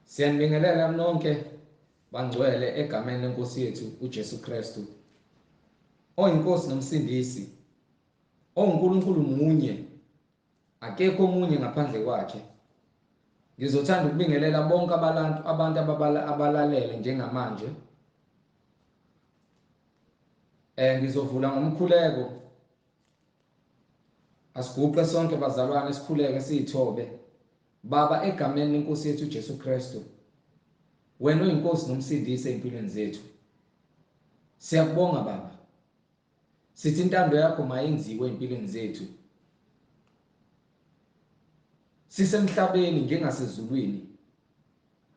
Siyanibingelela nonke bangcwele egameni lenkosi yethu uJesu Kristu. OyiNkosi nomsindisi, onguNkulunkulu munye, akekho omunye ngaphandle kwakhe. Ngizothanda ukubingelela bonke abantu abalalele njengamanje. Ngizovula ngomkhuleko. Asiguqe sonke bazalwane sikhuleke siyithobe. Baba, egameni lenkosi yethu uJesu Kristu, wena oyinkosi nomsindisi empilweni zethu. Siyakubonga Baba. Sithi intando yakho mayenziwe empilweni zethu. Sisemhlabeni njengasezulwini.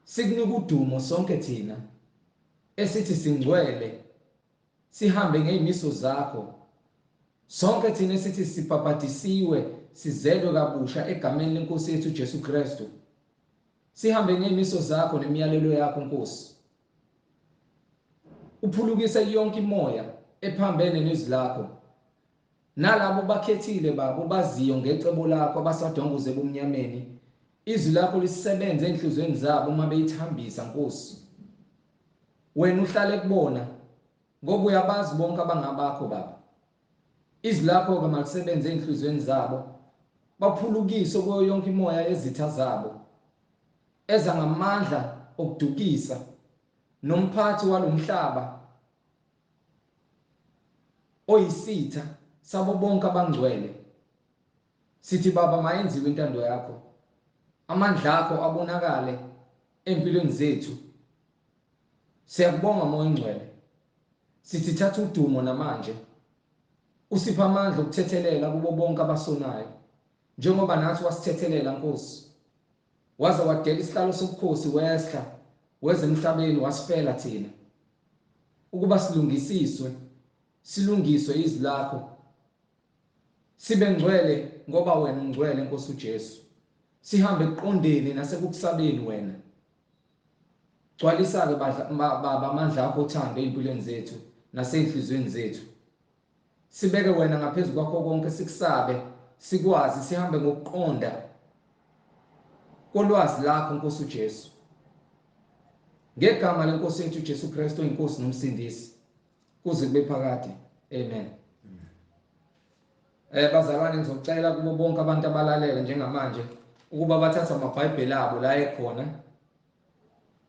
Sikunika udumo sonke thina esithi singcwele, sihambe ngezimiso zakho. Sonke thina esithi sibhabhadisiwe, sizelwe kabusha egameni lenkosi yethu uJesu Kristu. Sihambe ngezimiso zakho nemiyalelo yakho Nkosi. Uphulukise yonke imoya ephambene nezwi lakho. Nalabo bakhethile babo baziyo ngecebo lakho abasadongoze ebumnyameni. Izwi lakho lisebenze enhlizweni zabo uma beyithambisa Nkosi. Wena uhlale kubona ngoba uyabazi bonke abangabakho Baba. Izwi lakho ke malisebenze enhlizweni zabo. Baphulukise kuyo yonke imoya yezitha zabo. Eza ngamandla okudukisa nomphathi walomhlaba oyisitha sabo bonke abangcwele. Sithi Baba mayenziwe intando yakho. Amandla akho abonakale empilweni zethu. Siyakubonga Moya oNgcwele. Sithi thatha udumo namanje. Usipha amandla okuthethelela kubo bonke abasonayo. Njengoba nathi wasithethelela Nkosi. Waze wadela isihlalo sobukhosi wehla weze emhlabeni wasifela thina. Ukuba silungisiswe, silungiswe izwi lakho. Sibe ngcwele ngoba wena ungcwele Nkosi uJesu. Sihambe ekuqondeni nasekukusabeni wena. Gcwalisa ke Baba amandla akho othando ezimpilweni zethu nasey'nhliziyweni zethu. Sibeke wena ngaphezu kwakho konke, sikusabe, sikwazi, sihambe ngokuqonda kolwazi lakho Nkosi uJesu. Ngegama lenkosi yethu uJesu Kristu oyinkosi nomsindisi kuze kube phakade. Amen. Bazalwane, ngizocela kubo bonke abantu abalalele njengamanje ukuba bathathe amaBhayibheli abo la ekhona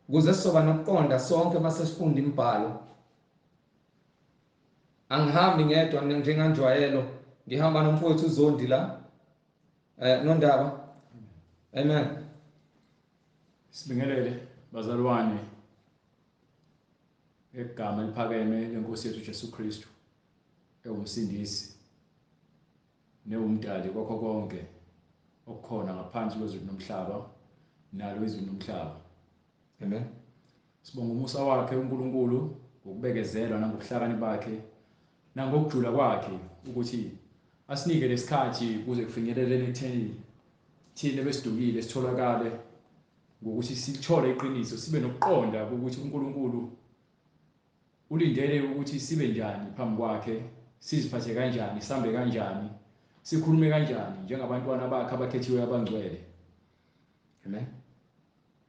ukuze sizoba nokuqonda sonke mase sifunda imibhalo. Angihambi ngedwa njenganjwayelo, ngihamba nomfowethu uZondi la. Nondaba. Amen. Sibingelele bazalwane egama eliphakeme lenkosi yethu Jesu Kristu ewumsindisi newumdali kwakho konke okukhona ngaphansi kwezulu nomhlaba nalo izulu nomhlaba. Amen. Sibonga umusa wakhe uNkulunkulu ngokubekezela nangobuhlakani bakhe nangokujula kwakhe ukuthi asinike lesikhathi kuze kufinyelele ekutheni thina besidukile sitholakale ngokuthi sithole iqiniso, sibe nokuqonda ukuthi uNkulunkulu ulindele ukuthi sibe njani phambi kwakhe, siziphathe kanjani, sambe kanjani, sikhulume kanjani njengabantwana bakhe abakhethiwe abangcwele. Amen.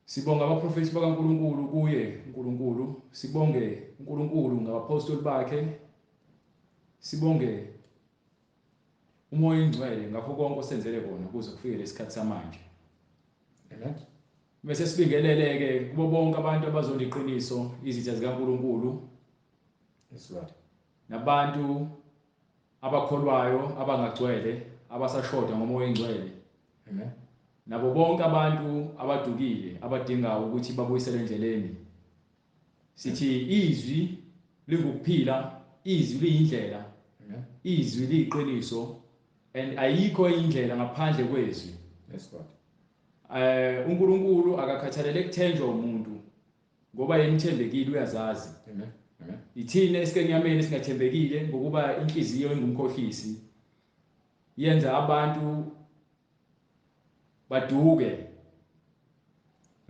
Sibonga abaprofeti bakaNkulunkulu kuye uNkulunkulu, sibonge uNkulunkulu ngabapostoli bakhe, sibonge uMoya oNgcwele ngakho konke osenzele kona kuze kufike lesikhathi samanje. Amen. Bese sibingelele ke kubo bonke abantu abazonda iqiniso, izitha zikaNkulunkulu. Yes Lord. Nabantu abakholwayo abangagcwele, abasashoda ngoMoya oNgcwele. Amen. Nabo bonke abantu abadukile abadinga ukuthi babuyiselwe endleleni. Sithi izwi lingukuphila, izwi liyindlela, izwi liyiqiniso, and ayikho indlela ngaphandle kwezwi. Yes Lord. uNkulunkulu akakhathalele kuthenjwa umuntu ngoba yena uthembekile, uyazazi. Amen. Amen. Ithina esikenyameni singathembekile ngokuba inhliziyo ingumkhohlisi, yenza abantu baduke.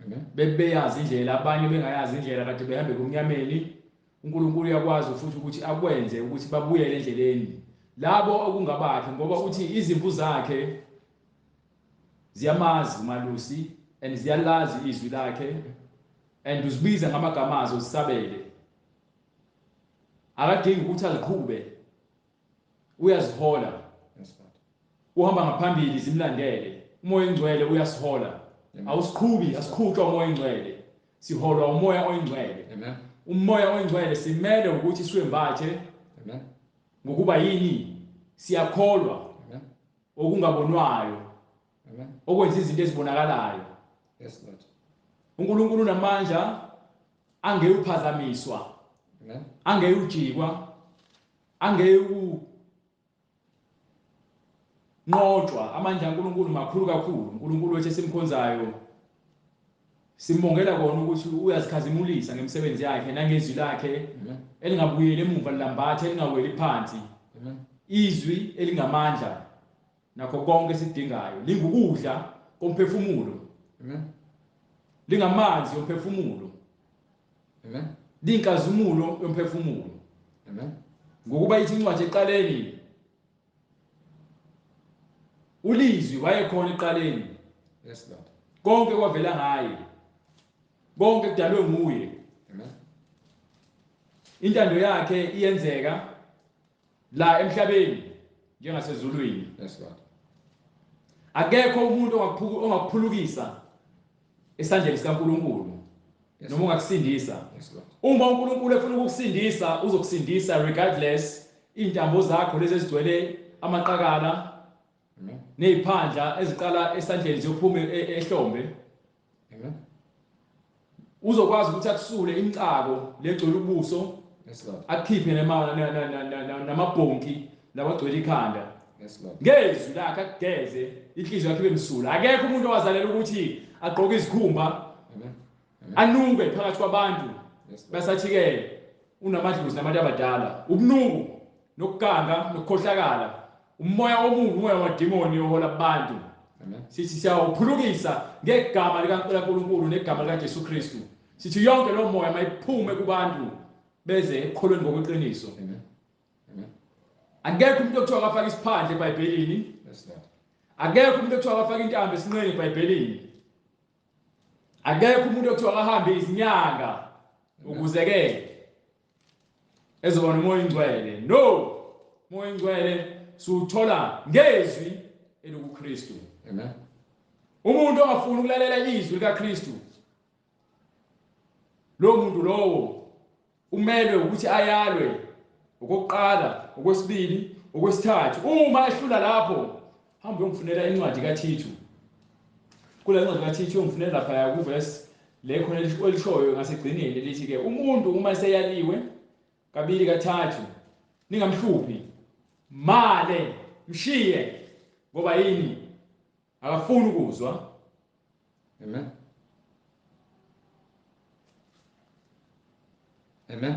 Amen. Bebeyazi indlela, abanye bengayazi indlela kade behambe kumnyameni. uNkulunkulu uyakwazi futhi ukuthi akwenze ukuthi babuyele endleleni labo okungabakhe, ngoba uthi izimvu zakhe ziyamazi umalusi And ziyalazi izwi lakhe and uzibiza ngamagama azo zisabele. Akadingi ukuthi aziqhube, uyazihola. Yes, Lord. Uhamba ngaphambili zimlandele. Umoya oyingcwele uyasihola. Amen. Awusiqhubi, asiqhutshwa umoya oyingcwele, siholwa umoya oyingcwele. Amen. Umoya oyingcwele simele ukuthi siwembathe. Amen. Ngokuba yini? Siyakholwa. Amen. Okungabonwayo. Amen. Okwenza izinto ezibonakalayo. Yes, Lord. uNkulunkulu unamandla angeyuphazamiswa. Amen. Angeyujikwa, angeyukunqotshwa. Amandla kaNkulunkulu makhulu kakhulu. uNkulunkulu wethu esimkhonzayo simbongela kona ukuthi uyazikhazimulisa ngemisebenzi yakhe nangezwi lakhe elingabuyeli emuva lilambathe, elingaweli phansi. Amen. Izwi elingamandla nakho konke esidingayo, lingukudla komphefumulo. Amen. Lingamanzi yomphefumulo. Amen. Linkazimulo yomphefumulo. Amen. Ngokuba ithi incwadi eqaleni, ulizwi wayekhona eqaleni. Yes, Lord. Konke kwavela ngaye, konke kudalwe nguye. Amen. Intando yakhe iyenzeka la emhlabeni njengasezulwini. Yes, Lord. Akekho umuntu ongakuphulukisa esandleni sikaNkulunkulu. Yes. Noma ungakusindisa. Yes, Lord. Uma uNkulunkulu efuna ukukusindisa, uzokusindisa regardless intambo zakho lezi ezigcwele amaqakala. Amen. Neziphandla eziqala esandleni ziyophuma ehlombe. Amen. Uzokwazi ukuthi akusule imicako legcwele ubuso. Yes, Lord. Akukhiphe namabhonki lawagcwele ikhanda. Yes, Lord. Ngezwi lakhe akugeze, inhliziyo yakhe ibe msulwa. Akekho umuntu owazalela ukuthi agqoke izikhumba. Amen. Amen. Anuke phakathi kwabantu. Yes, Lord. Basathi ke unamadlozi nabantu abadala. Ubunuku nokuganga nokukhohlakala. Umoya omubi, umoya wamadimoni ohola abantu. Amen. Sithi siyawuphulukisa ngegama likaNkulunkulu negama likaJesu Kristu. Sithi yonke lo moya mayiphume kubantu beze ekukholweni ngokweqiniso. Amen. Amen. Akekho umuntu okuthiwa akafake isiphandle eBhayibhelini. Yes, Lord. Akekho umuntu okuthiwa akafake intambo esinqeni eBhayibhelini. Akekho umuntu okuthiwa akahambe izinyanga ukuze ke ezoba nomoya oyingcwele. No, umoya oyingcwele siwuthola ngezwi elikuKristu. Amen. Umuntu ongafuni ukulalela izwi likaKristu, lo muntu lowo umelwe ukuthi ayalwe okokuqala, okwesibili, okwesithathu. Uma ehlula lapho, hamba uyongifunela incwadi kaThithu. Kule ncwadi kaThithu uyongifunela lapha kuverse le khona elishoyo ngasekugcineni lithi ke umuntu uma eseyaliwe kabili kathathu ningamhluphi, male mshiye, ngoba yini? Akafuni ukuzwa. Amen. Amen.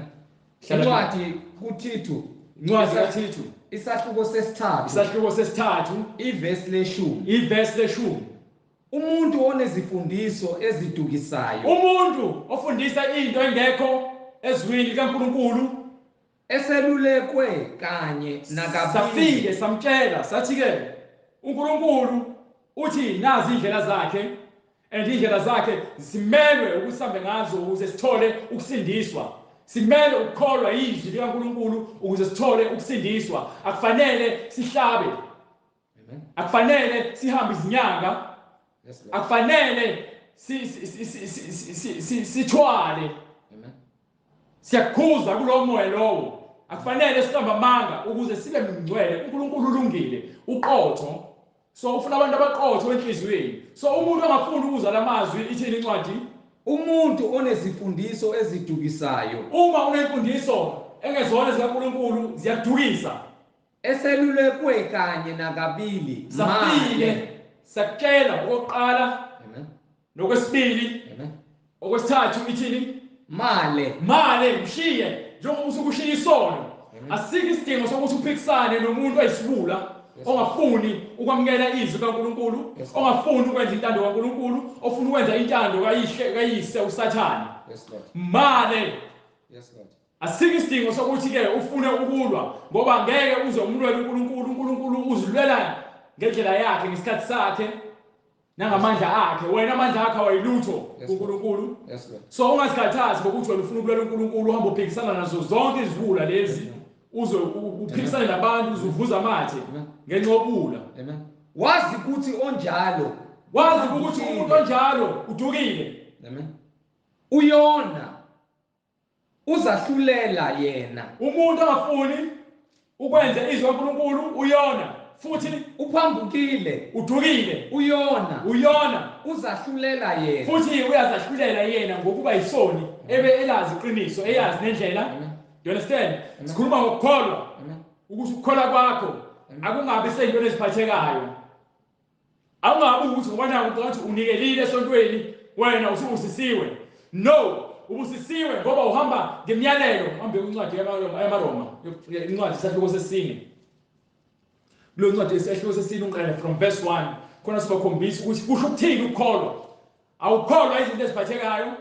Incwadi kuThithu, incwadi kaThithu, isahluko sesithathu, isahluko sesithathu, ivesi leshumi, ivesi leshumi. Umuntu onezifundiso ezidukisayo, umuntu ofundisa into engekho ezwini likaNkulunkulu, eselulekwe kanye nakabili, safike samtshela sathi ke uNkulunkulu uthi nazi indlela zakhe, and indlela zakhe simelwe ukusambe ngazo ukuze sithole ukusindiswa. Simele ukukholwa izwi likaNkulunkulu ukuze sithole ukusindiswa. Akufanele sihlabe. Amen. Akufanele sihambe izinyanga. Yes, Lord. Akufanele sithwale. Amen. Siyakukhuza kulowo moya lowo. Akufanele siqambe amanga ukuze sibe ngcwele. uNkulunkulu ulungile, uqotho. So ufuna abantu abaqotho enhliziyweni. So umuntu ongafuni ukuzwa lamazwi, ithini incwadi? Umuntu onezifundiso ezidukisayo. Uma unemfundiso engezona zikaNkulunkulu ziyadukisa. Eselulekwe kanye nakabili. Safike sakutshela okokuqala. Amen. Nokwesibili. Amen. Okwesithathu ithini? Male. Male mshiye njengoba usukushiya isono. Asikho isidingo sokuthi uphikisane nomuntu oyisibula. Yes. Ongafuni ukwamukela izwi kaNkulunkulu, Yes. ongafuni ukwenza intando kaNkulunkulu, ofuna ukwenza intando kayise uSathane. Yes, Lord. Male. Yes, Lord. Asikho isidingo sokuthi ke ufune ukulwa, ngoba ngeke uze umlwele uNkulunkulu. uNkulunkulu uzilwela ngendlela yakhe ngesikhathi sakhe. Nangamandla akhe, wena amandla akhe awayilutho kuNkulunkulu. Yes Lord. So ungazikhathazi ngokuthi wena ufuna ukulwela uNkulunkulu, uhamba uphikisana nazo zonke iziwula lezi, uze uphikisane nabantu, uze uvuze amathe ngenxa yobuwula. Amen. Wazi ukuthi onjalo, wazi ukuthi umuntu onjalo udukile. Amen. Uyona uzahlulela yena. Umuntu ongafuni ukwenza izwi kaNkulunkulu uyona, futhi uphambukile, udukile, uyona, uyona, uzahlulela yena, futhi uyazahlulela yena ngokuba yisoni, ebe elazi iqiniso, eyazi nendlela. Do you understand? Sikhuluma ngokukholwa, ukuthi ukukholwa kwakho akungabi seyintweni eziphathekayo. Awungabi ukuthi ngoba naku uthi unikelile esontweni wena usubusisiwe. No, ubusisiwe ngoba uhamba ngemiyalelo. Uhambe incwadi yamaRoma, incwadi isahluko sesine. Kulo ncwadi isahluko sesine uqale from verse 1. Khona sibakhombisa ukuthi kusho ukuthini ukukholwa. Awukholwa izinto eziphathekayo.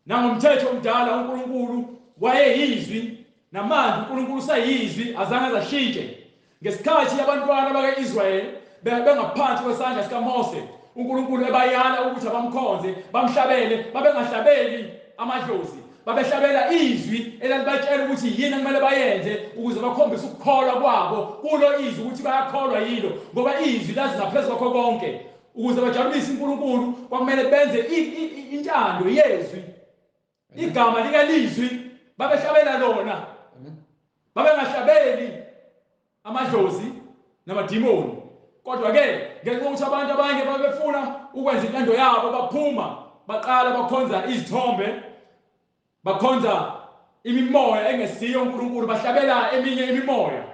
Nangomthetho omdala uNkulunkulu wayeyizwi, namanje uNkulunkulu usayizwi, azange azashintshe. Ngesikhathi abantwana bakaIsrayeli bengaphansi kwesandla sikaMose, uNkulunkulu ebayala ukuthi abamkhonze, bamhlabele, babengahlabeli amadlozi, babehlabela izwi elalibatshela ukuthi yini okumele bayenze ukuze bakhombise ukukholwa kwabo kulo izwi, ukuthi bayakholwa yilo, ngoba izwi lazi ngaphezu kwakho konke. Ukuze bajabulise uNkulunkulu kwakumele benze intando yezwi, igama likalizwi babehlabela lona. Babengahlabeli amadlozi namadimoni. Kodwa ke ngenxa yokuthi abantu abanye babefuna ukwenza intando yabo, baphuma baqala bakhonza izithombe, bakhonza imimoya engesiyo uNkulunkulu, bahlabela eminye imimoya.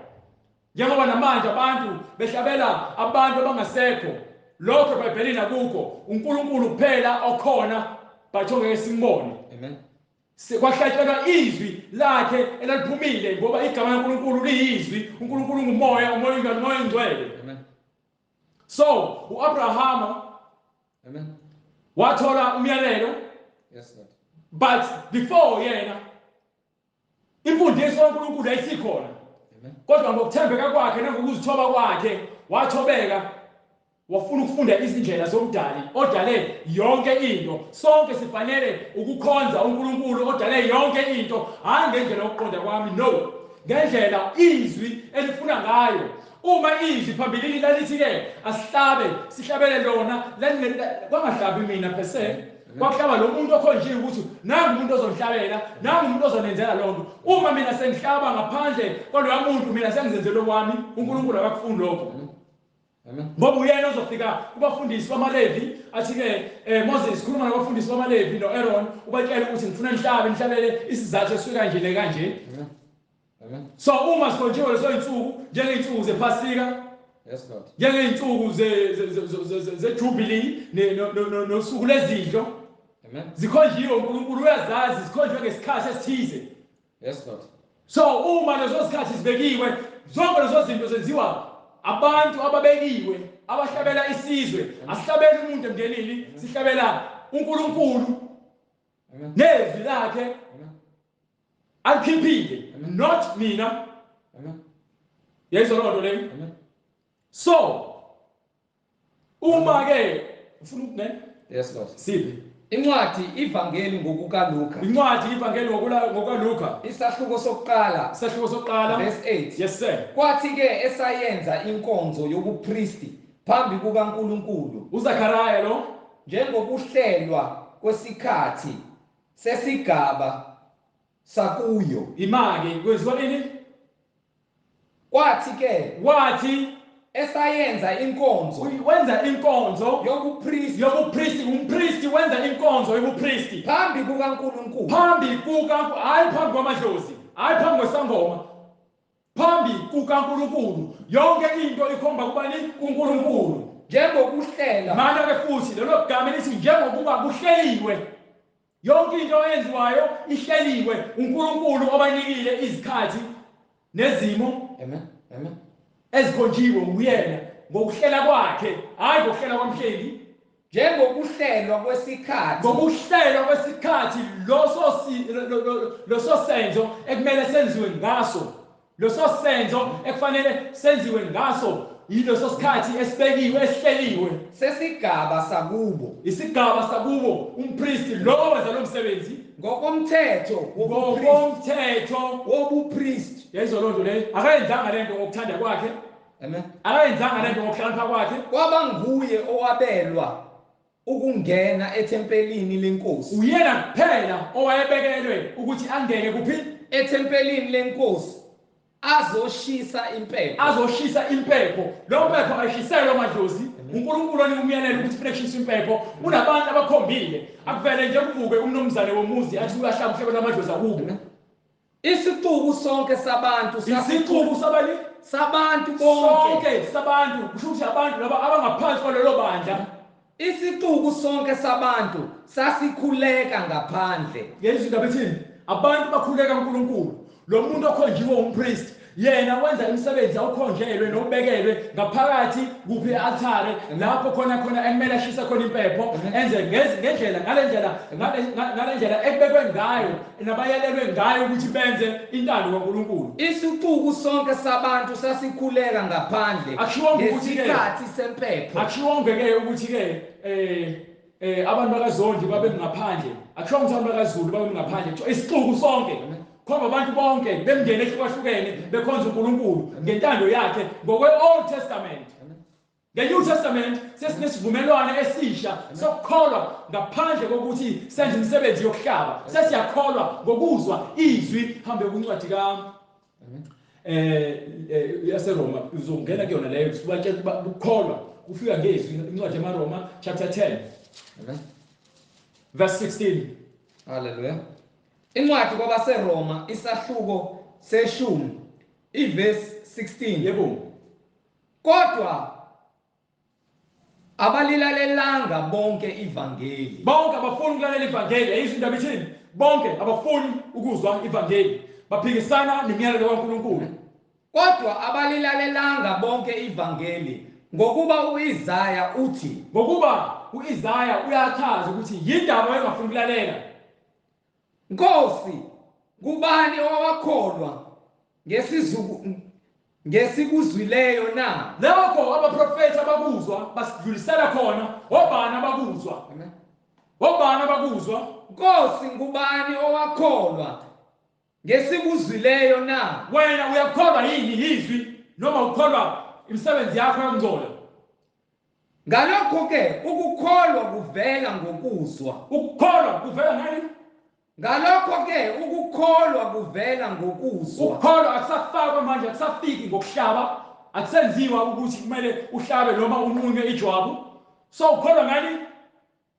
Njengoba namanje abantu behlabela abantu abangasekho, lokho eBhayibhelini akukho. uNkulunkulu kuphela okhona, but ongeke simbone. Amen. Kwahlatshelwa izwi lakhe elaliphumile, ngoba igama laNkulunkulu liyizwi. uNkulunkulu ngumoya, umoya ungcwele, ongcwele. Amen. So uAbrahama, Amen, wathola umyalelo. Yes Lord. But before yena imfundiso kaNkulunkulu yayisikhona. Amen. Kodwa ngokuthembeka kwakhe nangokuzithoba kwakhe wathobeka, wafuna ukufunda izindlela zomdali odale yonke into. Sonke sifanele ukukhonza uNkulunkulu odale yonke into, hayi ngendlela yokuqonda kwami, no, ngendlela izwi elifuna ngayo. Uma izwi phambilini lalithi ke asihlabe, sihlabele lona, kwangahlabi mina per se, kwakuhlaba lo muntu okhonjiwe ukuthi nangu umuntu ozonhlabela, nangu umuntu ozonenzela loo nto. Uma mina sengihlaba ngaphandle kwaloya muntu, mina sengizenzele okwami, uNkulunkulu akakufuni lokho. Amen. Ngoba uyena ozofika kubafundisi bamaLevi athi ke Moses, khuluma nabafundisi bamaLevi noAaron, ubatshele ukuthi ngifuna nihlabe, nihlabele isizathu esifika kanje le kanje. Amen. Amen. So uma sikhonjiwe lezo insuku njengey'nsuku zePhasika, Yes Lord, njengey'nsuku zeJubilee nosuku lezidlo. Amen. Zikhonjiwe, uNkulunkulu uyazazi, zikhonjiwe ngesikhathi esithize. Yes Lord. So uma lezo zikhathi zibekiwe, zonke lezo zinto zenziwa abantu ababekiwe, abahlabela isizwe. Asihlabeli umuntu emndenini, sihlabela uNkulunkulu nezwi lakhe alikhiphile, not mina. Amen. Yayizwa loo nto leyo? Amen. So uma ke ufuna ukune, Yes Lord. Siphi? Incwadi iVangeli ngokukaLuka. Incwadi iVangeli ngokukaLuka. Isahluko sokuqala. Isahluko sokuqala. Verse 8. Yes sir. Kwathi ke esayenza inkonzo yobupristi phambi kukaNkulunkulu. uZakhariya lo, njengokuhlelwa kwesikhathi sesigaba sakuyo. Imake kwenziwa nini? Kwathi ke wathi esayenza inkonzo, wenza inkonzo yobupristi, yobupristi, umpristi wenza inkonzo yobupristi phambi kukaNkulunkulu, phambi kuka, hayi phambi kwamadlozi, hayi phambi kwesangoma, phambi kukaNkulunkulu. Yonke into ikhomba kubani? KuNkulunkulu. Njengokuhlela. Mana ke futhi lelo gama elithi njengokuba kuhleliwe, yonke into eyenziwayo ihleliwe. uNkulunkulu obanikile izikhathi nezimo. Amen. Amen. Ezikhonjiwe nguyena ngokuhlela kwakhe, hayi ngokuhlela kwamhleli. Njengokuhlelwa kwesikhathi, ngokuhlelwa kwesikhathi, loso senzo ekumele senziwe ngaso, loso senzo ekufanele senziwe ngaso. Yileso sikhathi esibekiwe esihleliwe sesigaba sakubo. Isigaba sakubo, umpristi lo wenza lo msebenzi ngokomthetho wobupristi. Yayizwa loo nto leyo, akayenzanga le nto ngokuthanda kwakhe. Amen. Akayenzanga le nto ngokuhlakanipha kwakhe. Kwaba nguye owabelwa ukungena ethempelini lenkosi. Uyena kuphela owayebekelwe ukuthi angene kuphi? Ethempelini lenkosi, azoshisa impepho. Azoshisa impepho. Lo mpepho ayishiselwe amadlozi. uNkulunkulu onika umyalelo ukuthi kufanele kushiswe impepho. Unabantu abakhombile. Akuvele nje kuvuke umnumzane womuzi athi uyahlaba uhlebela amadlozi akubo. Isixuku sonke sabantu, isixuku sabani? Sabantu bonke. Sonke sabantu, kusho ukuthi abantu laba abangaphansi kwalelo bandla. Isixuku sonke sabantu sasikhuleka ngaphandle. Ngezwe indaba ethini? Abantu bakhuleka uNkulunkulu. Lo muntu okhonjiwe umpriest, yena wenza imisebenzi awukhonjelwe nobekelwe ngaphakathi kuphi e-altare, lapho khona khona ekumele ashise khona impepho, enze ngendlela ngalendlela ekubekwe ngayo nabayalelwe ngayo ukuthi benze intando kaNkulunkulu. Isixuku sonke sabantu sasikhuleka ngaphandle ngesikhathi sempepho. Akushiwonke-ke ukuthi-ke abantu bakaZondi babe ngaphandle, akushiwonke ukuthi abantu bakaZulu babe ngaphandle, kuthiwa isixuku sonke. Khomba abantu bonke bemndeni ehlukahlukene bekhonza uNkulunkulu ngentando yakhe ngokwe-Old Testament. Nge-New Testament sesinesivumelwano esisha sokukholwa ngaphandle kokuthi senze imisebenzi yokuhlaba. Sesiyakholwa ngokuzwa izwi. Hambe kwincwadi ka yaseRoma, uzongena kuyona leyo, sibatshela ukuba ukukholwa kufika ngezwi. Incwadi yamaRoma chapter 10. Amen. Verse 16. Hallelujah. Incwadi kwabaseRoma isahluko seshumi iverse 16. Yebo. Kodwa abalilalelanga bonke ivangeli. Bonke abafuni ukulalela ivangeli. Ayizwa indaba ithini? Bonke abafuni ukuzwa ivangeli. Baphikisana nemiyalelo kaNkulunkulu. Kodwa abalilalelanga bonke ivangeli, ngokuba uIsaya uthi, ngokuba uIsaya uyachaza ukuthi yindaba engafuni ukulalela. Nkosi, kubani owakholwa ngesikuzwileyo na? Lokho abaprofethi abakuzwa basidlulisela khona. Obani abakuzwa? Amen. Obani abakuzwa? Nkosi, ngubani owakholwa ngesikuzwileyo na? Wena uyakholwa yini izwi noma ukholwa imisebenzi yakho yokungcola? Ngalokho ke ukukholwa kuvela ngokuzwa. Ukukholwa kuvela ngani? Ngalokho ke ukukholwa kuvela ngokuzwa. Ukukholwa akusafakwa manje, akusafiki ngokuhlaba, akusenziwa ukuthi kumele uhlabe noma unqunywe ijwabu. So ukholwa ngani?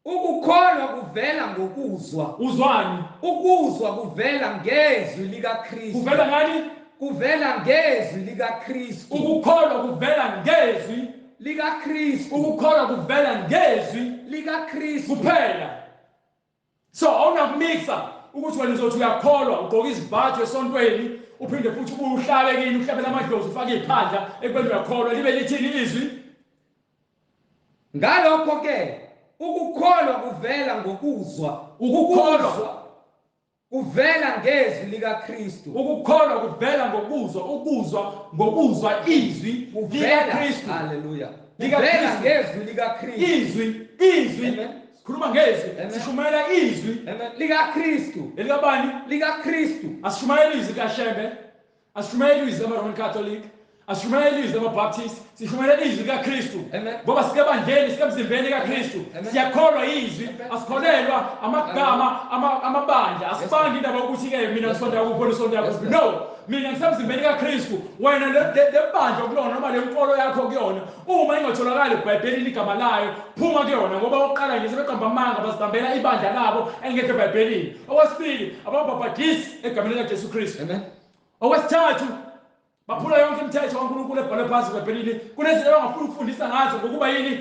Ukukholwa kuvela ngokuzwa. Uzwani? Ukuzwa kuvela ngezwi likaKristu. Kuvela ngani? Kuvela ngezwi likaKristu. Ukukholwa kuvela ngezwi likaKristu. Ukukholwa kuvela ngezwi likaKristu kuphela. So awunakumixa ukuthi wena uzothi uyakholwa ugqoka izibhathu esontweni uphinde futhi ubuye uhlabe kini uhlabela amadlozi ufake iphandla ekubeni uyakholwa, libe lithini izwi? Ngalokho ke ukukholwa kuvela ngokuzwa. Ukukholwa kuvela ngezwi likaKristu. Ukukholwa kuvela ngokuzwa, ukuzwa ngokuzwa izwi likaKristu. Haleluya. Kuvela ngezwi likaKristu. Izwi, izwi. Sikhuluma ngezwi, sishumayela izwi likaKristu. Elikabani? LikaKristu. Asishumayela izwi kaShembe, asishumayela izwi lama-Roman Catholic, asishumayela izwi lama-Baptist, sishumayela izwi likaKristu. Ngoba sikebandleni, sikemzimbeni kaKristu. Siyakholwa izwi, asikholelwa amagama amabandla. Asibanga indaba yokuthi-ke mina ngisonta kuphi, usonta kuphi. No, mina ngisemzimbeni kaKristu. Wena le bandla kulona noma le nkolo yakho kuyona, uma ingatholakali eBhayibhelini igama layo, phuma kuyona, ngoba oqala nje sebeqamba amanga, bazibambela ibandla labo elingekho eBhayibhelini. Okwesibili, ababhabhadisi egameni likaJesu Kristu. Amen. Okwesithathu, baphula yonke imithetho kaNkulunkulu ebhalwe phansi eBhayibhelini. Kunezinto abangafuni ukufundisa ngazo ngokuba yini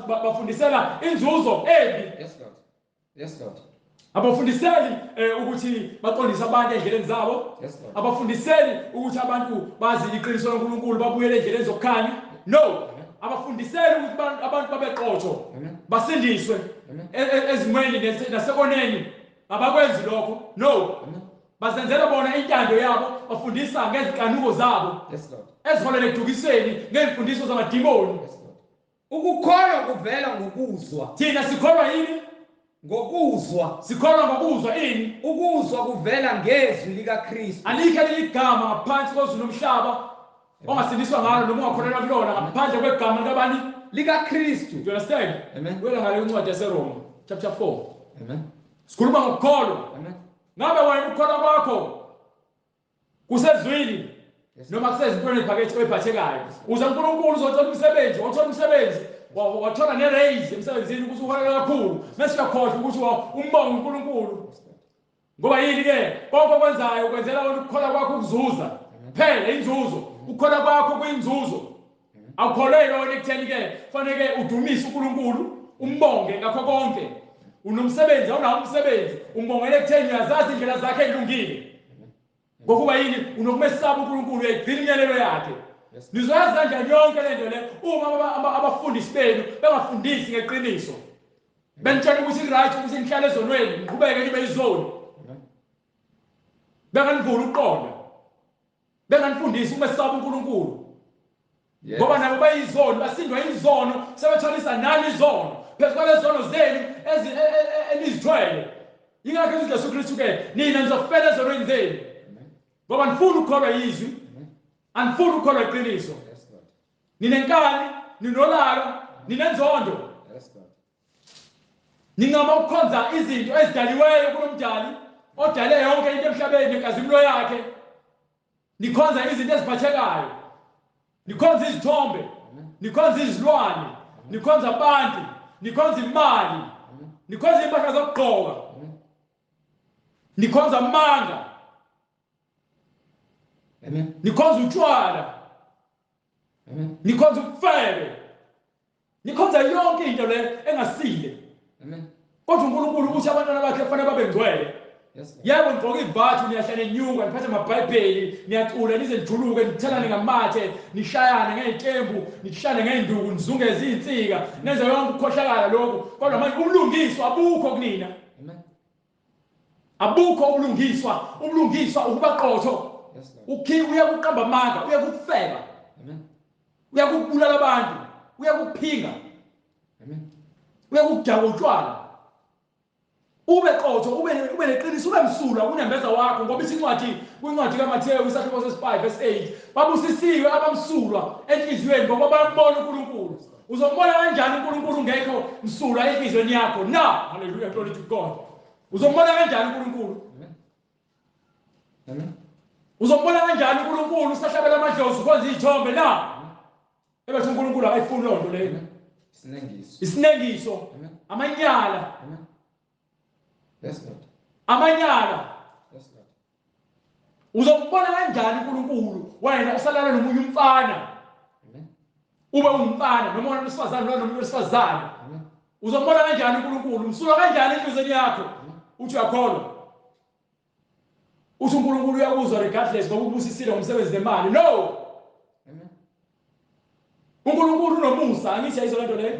bafundisela inzuzo embi. Yes Lord. Yes Lord. Abafundiseli ukuthi baqondise abantu endleleni zabo. Yes Lord. Abafundiseli ukuthi abantu bazi iqiniso laNkulunkulu babuyele endleleni zokukhanya. No. Abafundiseli ukuthi abantu babeqotho, basindiswe ezimweni nasekoneni. Abakwenzi lokho. No. Bazenzela bona intando yabo, bafundisa ngezinkanuko zabo. Yes, Lord. Eziholela ekudukiseni ngezimfundiso zamadimoni. Yes, Lord. Ukukholwa kuvela ngokuzwa. Thina sikholwa yini? Ngokuzwa. Sikholwa ngokuzwa ini? Ukuzwa kuvela ngezwi likaKristu. Alikho elinye igama ngaphansi kozulu nomhlaba ongasindiswa ngalo noma ungakholelwa kulona ngaphandle kwegama likabani? LikaKristu. You understand? Amen. Wela ngale incwadi yaseRoma chapter 4. Amen. Sikhuluma ngokukholwa. Amen. Ngabe wena ukukholwa kwakho kusezwini Yes. noma kusezintweni eziphakethe oyiphathekayo? Uze uNkulunkulu uzothola umsebenzi, wathola umsebenzi, wathola ne-raise emsebenzini ukuthi uholele kakhulu, mase uyakhohlwa ukuthi umbonge uNkulunkulu. Ngoba yini ke? Konke okwenzayo ukwenzela wena ukukholwa kwakho ukuzuza. Phela inzuzo, ukukholwa kwakho kuyinzuzo. Awukholelwa wena ekutheni ke fanele udumise uNkulunkulu, umbonge ngakho konke. Unomsebenzi, awunawo umsebenzi, umbongele ekutheni uyazazi indlela zakhe ezilungile. Ngokuba yini? Unokumesaba uNkulunkulu, uyayigcina imiyalelo yakhe. Yes. Nizoyazi kanjani yonke le nto le uma abafundisi benu bengafundisi ngeqiniso? Benitshela ukuthi right ukuthi nihlale ezonweni, niqhubeke nibe izoni. Benganivuli ukuqonda. Benganifundisi ukumesaba uNkulunkulu. Yes. Ngoba nabo bayizoni, basindwa izono, sebethwalisa nani izono. Phezu kwalezono zenu enizithwele. Ingakho uJesu Kristu ke nina nizofela ezonweni zenu. Ngoba nifuna ukukholwa izwi. Anifuni ukukholwa iqiniso. Yes, Lord. Ninenkani, ninolaka, ninenzondo. Yes, Lord. Ningama ukukhonza izinto ezidaliweyo kunomdali odale yonke into emhlabeni nenkazimulo yakhe. Nikhonza izinto eziphathekayo. Nikhonza izithombe, nikhonza izilwane, nikhonza abantu, nikhonza imali, nikhonza impahla zokugqoka. Nikhonza amanga. Amen. Nikhonza utshwala. Amen. Nikhonza ubufebe. Nikhonza yonke into le engasile. Amen. Kodwa uNkulunkulu uthi abantwana bakhe kufanele babe ngcwele. Yes, Lord. Yebo, nigqoka ivathu, niyahlala enyuka, niphathe amabhayibheli, niyacula nize nijuluke, nithelane ngamathe, nishayane ngey'tembu, nishayane ngey'nduku, nizungeze iy'nsika, nenze yonke ukukhohlakala lokhu. Kodwa manje ubulungiswa abukho kunina. Amen. Abukho ubulungiswa. Ubulungiswa ukuba qotho. Yes, Lord. Uya kuqamba amanga, uya kukufeba. Amen. Uya kukubulala abantu, uya kukuphinga. Amen. Uya kukudakwa utshwala. Ube qotho, ube neqiniso, ube msulwa kunembeza wakho, ngoba isincwadi kwincwadi kaMathewu isahluko sesi-5 verse 8, babusisiwe abamsulwa enhliziyweni ngoba bayambona uNkulunkulu. Uzombona kanjani uNkulunkulu ungekho msulwa enhliziyweni yakho na? Hallelujah, glory to God. Uzombona kanjani uNkulunkulu? Amen. Amen. Uzombona kanjani uNkulunkulu usahlabela amadlozi ukhonza izithombe na? Ebethi uNkulunkulu akayifuni loo nto leyo. Isinengiso. Isinengiso. Amen. Amanyala. Amen. Yes, Lord. Amanyala. Yes, Lord. Uzombona kanjani uNkulunkulu wena usalala nomunye umfana? Amen. Ube umfana noma wena wesifazane noma nomunye wesifazane. Amen. Uzombona kanjani uNkulunkulu? Umsulwa kanjani enhliziyweni yakho? Uthi uyakholwa. Uthi uNkulunkulu uyakuzwa regardless ngoba ubusisile ngomsebenzi nemali. No. Amen. uNkulunkulu unomusa, angithi ayizwa lento leyo.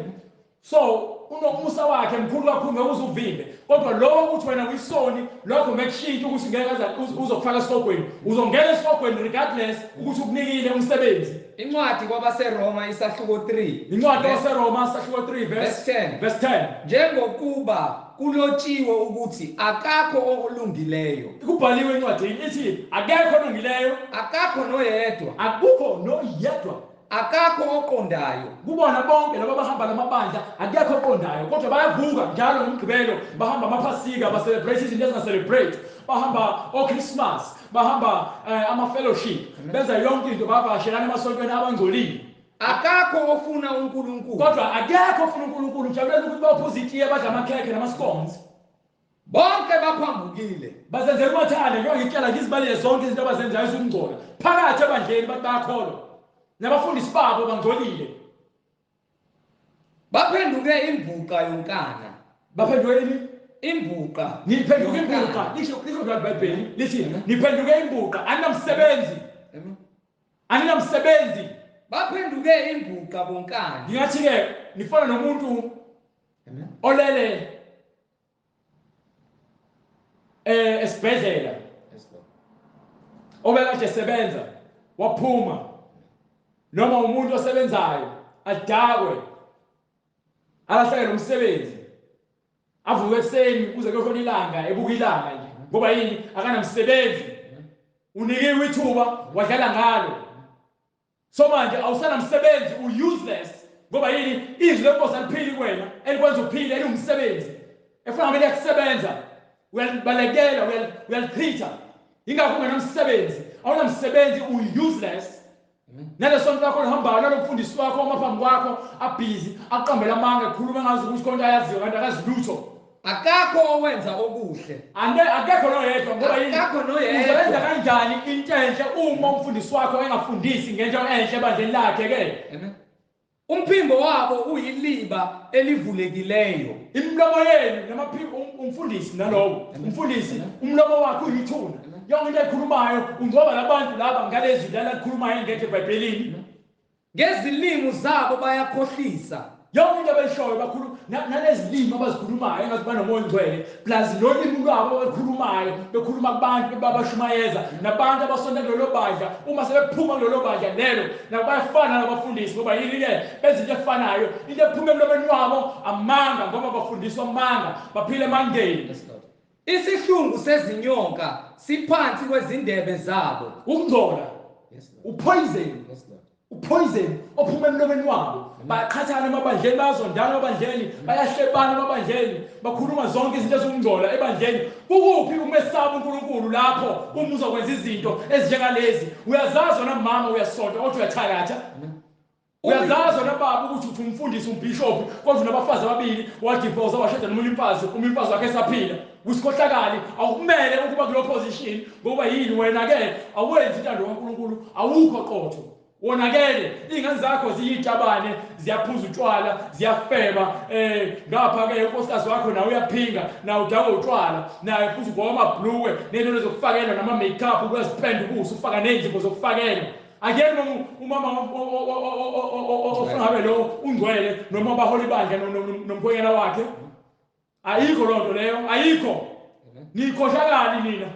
So unomusa wakhe mkhulu kakhulu ngeke uze uvimbe. Kodwa lo ukuthi wena uyisoni, lokho ngeke kushintshe ukuthi ngeke aze uzokufaka esihogweni. Uzongena esihogweni regardless ukuthi ukunikile umsebenzi. Incwadi kwabaseRoma isahluko 3. Incwadi kwabaseRoma isahluko 3 verse 10. Verse 10. Njengokuba kulotshiwe ukuthi akakho olungileyo. Kubhaliwe encwadini ithi akekho olungileyo, akakho noyedwa, akukho noyedwa, akakho oqondayo. Kubona bonke laba abahamba lamabandla akekho oqondayo, kodwa bayavuka njalo ngomgqibelo, bahamba amaphasika, ba celebrate izinto ezinga celebrate, bahamba oChristmas, bahamba ama fellowship, benza yonke into, bavakashelana emasontweni abangcolile. Akakho ofuna uNkulunkulu. Kodwa akekho ofuna uNkulunkulu. Ujabulela ukuthi bawuphuza itiye, badla amakhekhe nama-scones. Bonke baphambukile. Bazenzela umathanda, njengoba ngitshela ngizibalile zonke izinto abazenzayo ezokungcola. Phakathi ebandleni bathi bayakholwa. Nabafundisi babo bangcolile. Baphenduke imbuqa yonkana. Baphenduke ini? Imbuqa. Niphenduke imbuqa. Lisho iBhayibheli lithi niphenduke imbuqa, aninamsebenzi. Aninamsebenzi. Baphenduke imbuqa bonkana. Ngingathi ke nifana nomuntu olele esibhedlela. Obekade esebenza waphuma, noma umuntu osebenzayo adakwe alahlekelwe umsebenzi, avuke ekuseni kuze kuyoshona ilanga ebuka ilanga nje, ngoba yini? Akanamsebenzi. Unikiwe ithuba wadlala ngalo. So manje awusanamsebenzi, u-useless, ngoba yini? Izwi lenkosi aliphili kuwena, elikwenza uphile, eliwumsebenzi efuna ngabe liyakusebenza, uyalibalekela, uyalichitha. Ingakho ungenamsebenzi, awunamsebenzi, u-useless. Nalesonto lakho lihambayo, nalo mfundisi wakho uma phambi kwakho abhizi aqambela amanga, ekhuluma engazi ukuthi konke ayaziyo kanti akazi lutho. Akakho owenza okuhle. Akekho noyedwa, ngoba yini? Akekho noyedwa. Uzoyenza kanjani into enhle uma umfundisi wakho engafundisi ngento enhle ebandleni lakhe ke? Amen. Umphimbo wabo uyiliba elivulekileyo. Imilomo yenu namaphimbo, umfundisi nalowo umfundisi umlomo wakhe uyithuna. Yonke into ayikhulumayo ungcoba labantu laba ngalezi lana likhulumayo engekho eBhayibhelini. Ngezilimi zabo bayakhohlisa. Yonke into abayishoyo bakhuluma nalezilimi abazikhulumayo engathi banomoya ongcwele, plus nolimi lwabo abalukhulumayo bekhuluma kubantu babashumayeza nabantu abasonta kulelo bandla. Uma sebephuma kulelo bandla lelo nabo bayafana nabafundisi, ngoba yini ke? Benza into efanayo. Into ephuma emlomeni wabo amanga, ngoba bafundiswa amanga, baphila emangeni. Isihlungu sezinyoka siphansi kwezindebe zabo. Ukungcola, upoison, upoison ophuma emlomeni wabo. Bayaqhathana emabandleni, bayazondana emabandleni, bayahlebana emabandleni, bakhuluma zonke izinto ezingcola ebandleni. Kukuphi umesaba uNkulunkulu lapho uma uzokwenza izinto ezinjengalezi? Uyazazi wena mama uyasonta kodwa uyathakatha. Uyazazi wena baba ukuthi uthi umfundisi umbishop kodwa unabafazi ababili, wadivorce washada nomunye umfazi, umfazi wakhe esaphila. Usikhohlakali, awukumele ukuba kulo position, ngoba yini? Wena ke awenzi intando kaNkulunkulu, awukho qotho. Wonakele, iy'ngane zakho ziyitabane, ziyaphuza utshwala, ziyafeba, ngapha ke unkosikazi wakho nawe uyaphinga, nawe udakwa utshwala, naye futhi ugqoka amabhulukwe ney'nto zokufakelwa nama-makeup, uyazipenda ubuso, ufaka ney'nzipho zokufakelwa. Akuyena umama ofuna ngabe lo ungcwele noma abahola ibandla nomkhwenyana wakhe. Ayikho loo nto leyo, ayikho. Nikhohlakali nina.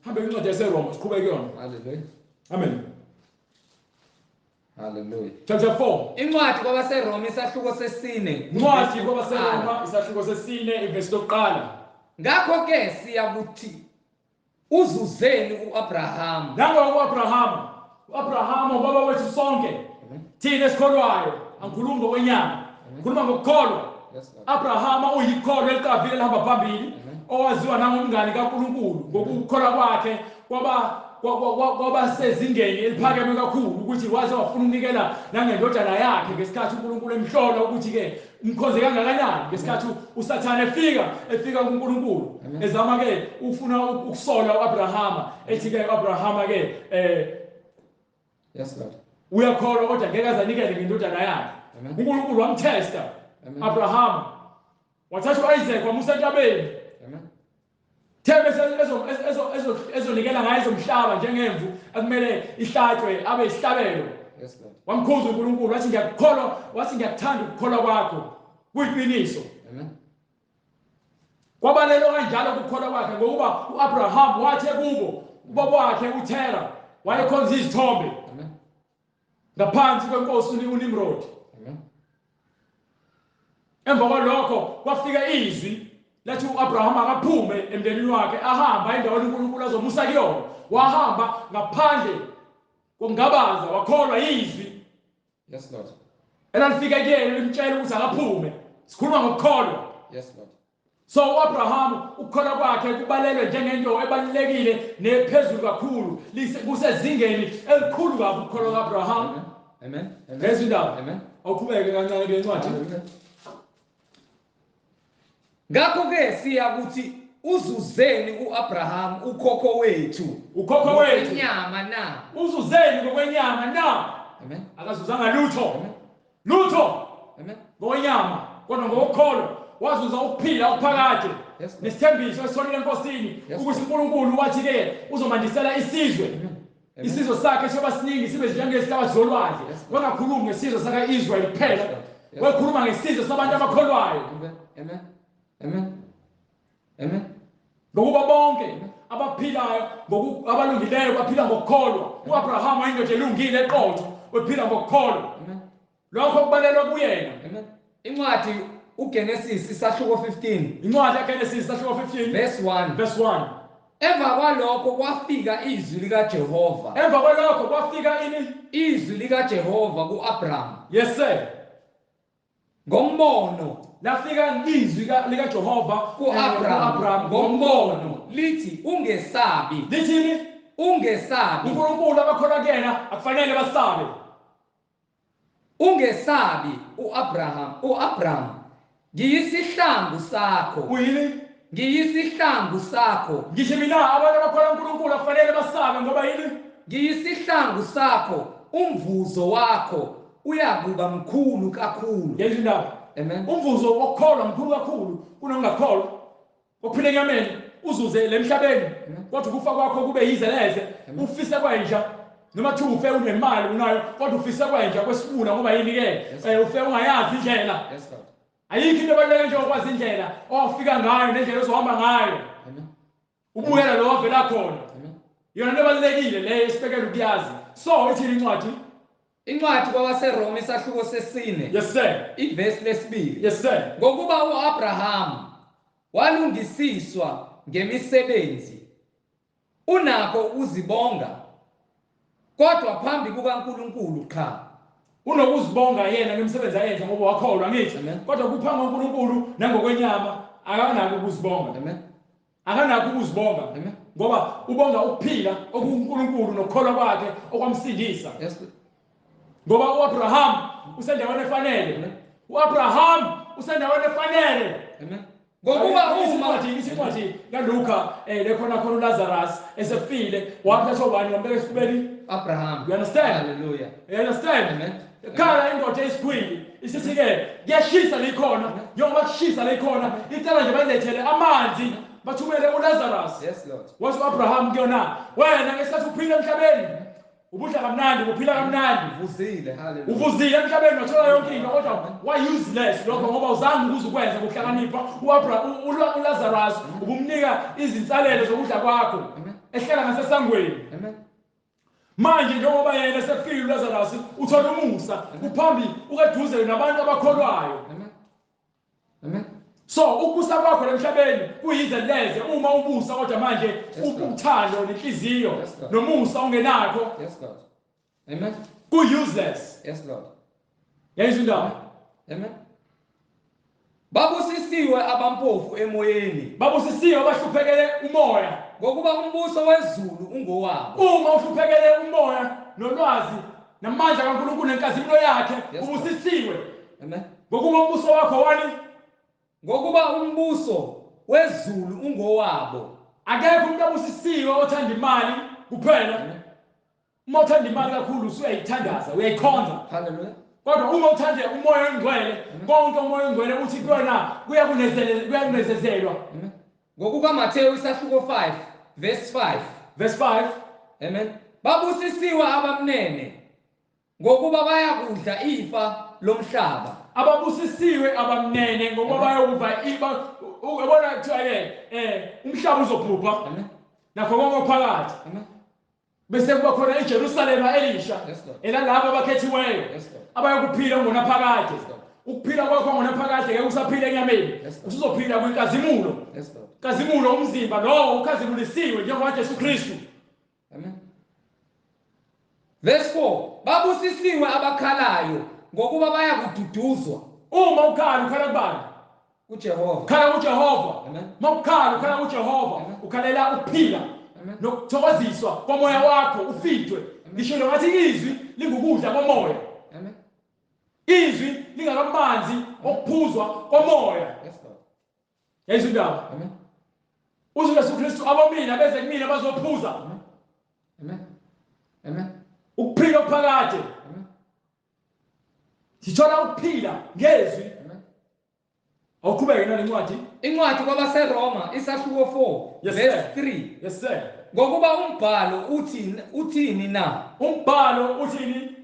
Hambe incwadi yaseRoma siqhubeke kuyona. Hallelujah. Amen. Hallelujah. Chapter 4. Incwadi kwabaseRoma isahluko sesine. Incwadi kwabaseRoma isahluko sesine ivesi lokuqala. Ngakho ke siyakuthi uzuzeni uAbraham. Nango uAbraham. uAbraham ubaba wethu sonke. Thina esikholwayo, angikhulumi ngokwenyama. Khuluma ngokukholwa. Abraham uyikholwa eliqavile elihamba phambili, owaziwa nangomngani kaNkulunkulu ngokukholwa kwakhe kwaba sezingeni eliphakeme kakhulu, ukuthi waze wafuna ukunikela nangendodana yakhe ngesikhathi uNkulunkulu emhlola ukuthi ke umkhonze kangakanani, ngesikhathi uSathane efika kuNkulunkulu ezama ke ufuna ukusola uAbraham, ethi ke uAbraham ke Yes Lord, uyakholwa kodwa ngeke azanikele ngendodana yakhe. uNkulunkulu wamtesta Abraham, wathatha uIsaac wamusa entabeni. Thebe ezonikela ngaye ezomhlaba njengemvu akumele ihlatshwe abe isihlabelo. Wamkhuza uNkulunkulu wathi ngiyakukholwa, wathi ngiyakuthanda ukukholwa kwakho kuyiqiniso. Kwabalelwa kanjalo ukukholwa kwakhe, ngokuba uAbraham wathi kubo ubaba wakhe uThera wayekhonza izithombe ngaphansi kwenkosi uNimrod. Emva kwalokho kwafika izwi lathi uAbraham akaphume emndenini wakhe ahamba endaweni uNkulunkulu azomusa kuyona. Wahamba ngaphandle kokungabaza, wakholwa izwi. Yes Lord. Elalifika kuyena limtshela ukuthi akaphume. Sikhuluma ngokukholwa. Yes Lord. So uAbraham ukukholwa kwakhe kubalelwe njengento ebalulekile nephezulu kakhulu, kusezingeni elikhulu kakhulu ukukholwa kaAbraham. Amen. Amen. Ngezindaba. Amen. Awuqhubeke kancane kule ncwadi. Ngakho ke siyakuthi uzuzeni uAbraham ukhokho wethu. Ukhokho wethu. Ngokwenyama na? Uzuzeni ngokwenyama na? Amen. Akazuzanga lutho. Amen. Lutho. Amen. Ngokwenyama kodwa ngokukholwa wazuza ukuphila okuphakade. Yes. Nesithembiso esitholile eNkosini ukuthi uNkulunkulu wathi ke uzomandisela isizwe. Isizwe sakhe soba siningi sibe njengezihlabathi zolwandle. Wangakhulumi ngesizwe saka-Israyeli kuphela. Wakhuluma ngesizwe sabantu abakholwayo. Amen. Amen. Amen. Ngokuba bonke abaphilayo Abalungileyo baphila ngokukholwa. uAbraham wayindoda elungile eqotho, wephila ngokukholwa. Lokho kubalelwa kuyena. Amen. Incwadi uGenesis isahluko 15. Incwadi yaGenesis isahluko 15 verse 1. Verse 1. Emva kwalokho kwafika izwi likaJehova. Emva kwalokho kwafika ini? Izwi likaJehova kuAbraham. Yes sir. Ngombono. Lafika izwi likaJehova kuAbraham ngombono lithi ungesabi. Lithini? Ungesabi. uNkulunkulu abakholwa kuyena akufanele basabe. Ungesabi uAbraham, uAbraham ngiyisihlangu sakho. Uyini? Ngiyisihlangu sakho. Ngisho mina abantu abakholwa uNkulunkulu akufanele basabe ngoba yini? Ngiyisihlangu sakho, umvuzo wakho uyakuba mkhulu kakhulu. Yezwa indaba. Amen. Umvuzo wokukholwa mkhulu kakhulu kunokungakholwa. Ukuphila enyameni uzuze lemhlabeni, kodwa ukufa kwakho kube yize leze. Ufise kwenja noma thi ufe unemali unayo, kodwa ufise kwenja kwesibula ngoba yini ke? Ufe ungayazi indlela. Yes Lord. Ayikho into ebaluleke njengokwazi indlela owafika ngayo nendlela ozohamba ngayo. Amen. Ubuyela lo wavela khona. Amen. Yona into ebalulekile leyo esibekela ukuyazi. So ithini incwadi? Incwadi kwabaseRoma isahluko sesine. Yes sir. Ivesi lesibili. Yes sir. Ngokuba uAbraham walungisiswa ngemisebenzi, unakho ukuzibonga, kodwa phambi kukaNkulunkulu qha. Unokuzibonga yena ngemisebenzi ayenza ngoba wakholwa ngithi. Amen. Kodwa kuphambi kukaNkulunkulu nangokwenyama akanako ukuzibonga. Amen. Akanakho ukuzibonga. Amen. Ngoba ubonga ukuphila okuNkulunkulu nokukholwa kwakhe okwamsindisa. Yes. Ngoba uAbraham usendaweni efanele. Amen. uAbraham usendaweni efanele. Amen. Ngokuba uma isincwadi kaLuka lekhona khona uLazarus esefile wathathwa ubani wambeka esifubeni Abraham. You understand? Hallelujah. You understand? Amen. Khala indoda esikhwili isithi ke kuyashisa lekhona, njengoba kushisa lekhona, icela nje balethele amanzi bathumele uLazarus. Yes Lord. Wathi uAbraham kuyona, wena ngesikhathi uphila emhlabeni ubudla kamnandi, uphila kamnandi, uvuzile. Hallelujah. Uvuzile emhlabeni wathola yonke into, kodwa wa useless lokho ngoba uzange ukuze ukwenze ngokuhlakanipha. uLazarus ubumnika izinsalelo zokudla kwakho ehlala ngasesangweni. Amen. Manje njengoba yena esefile uLazarus uthola umusa, uphambi ukeduze nabantu abakholwayo. Amen. Amen. So ukubusa kwakho emhlabeni kuyize leze uma ubusa, kodwa manje uthando nenhliziyo nomusa ungenakho. Yes Lord. Amen. Ku useless. Yes Lord. Yayizwa indaba. Amen. Babusisiwe abampofu emoyeni. Babusisiwe abahluphekele umoya, ngokuba umbuso wezulu ungowabo. Uma uhluphekele umoya nolwazi namandla kaNkulunkulu nenkazimulo yakhe, ubusisiwe. Amen. Ngokuba umbuso wakho wani? Ngokuba umbuso wezulu ungowabo. Akekho umuntu obusisiwe othanda imali kuphela. Uma uthanda imali kakhulu usuyayithandaza, uyayikhonza. Hallelujah. Kodwa uma uthande umoya ongcwele, konke umoya ongcwele uthi kuyona kuyakunezezelwa. Ngokuka Mateyu isahluko 5 verse 5. Verse 5. Amen. Babusisiwe abamnene ngokuba bayakudla ifa lomhlaba. Ababusisiwe abamnene ngokuba bayokudla ifa. Ubona kuthiwa ke umhlaba uzobhubha. Amen. Nakho konke phakathi. Amen. Bese kuba khona iJerusalema elisha elalabo abakhethiweyo abayokuphila ngonaphakade. Ukuphila kwakho ngonaphakade ngeke usaphila enyameni, usuzophila kwinkazimulo. Nkazimulo umzimba lowo ukhazimulisiwe njengoba Jesu Kristu. Amen. Verse 4, babusisiwe abakhalayo ngokuba bayakududuzwa. Uma ukhala ukhala kubani? kuJehova. Ukhala kuJehova. Uma ukhala ukhala kuJehova, ukhalela ukuphila nokuthokoziswa komoya wakho ufidwe. Ngisho ngathi izwi lingukudla komoya. Amen. Izwi lingakamanzi okuphuzwa komoya. Yes Lord. Yayizwa indaba. Amen. UJesu Kristu abomina beze kumina bazophuza. Amen. Amen. Ukuphila okuphakade. Amen. Sithola ukuphila ngezwi. Amen. Awuqhubeke nalencwadi. Incwadi kwabaseRoma isahluko 4 verse 3. Yes sir. Ngokuba umbhalo uthini na? Umbhalo uthini?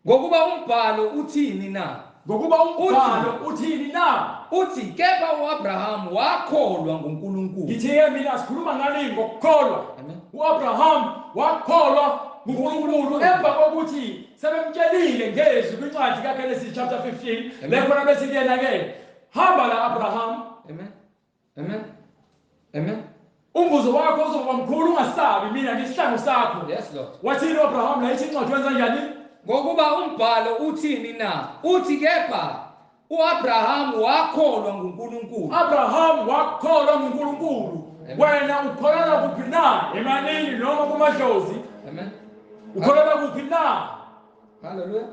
Ngokuba umbhalo uthini na? Ngokuba umbhalo uthini na? Uthi kepha uAbraham wakholwa nguNkulunkulu. Ngithi-ke mina sikhuluma ngani ngokukholwa. Amen. UAbraham wakholwa nguNkulunkulu emva kokuthi sebemtshelile ngezwi kwincwadi kaGenesis chapter 15 Amen. le khona bethi kuyena ke hamba la Abraham, Amen. Amen. Amen. umvuzo wakho uzoba mkhulu, ungasabi, mina ngisihlangu sakho. Yes Lord. Wathini uAbraham la ithi incwadi wenza njani? Ngokuba umbhalo uthini na? Uthi kepha uAbraham wakholwa nguNkulunkulu. Abraham wakholwa nguNkulunkulu. Amen. Wena ukholelwa kuphi na? Emanini noma kumadlozi? Amen. Ukholelwa kuphi na? Hallelujah.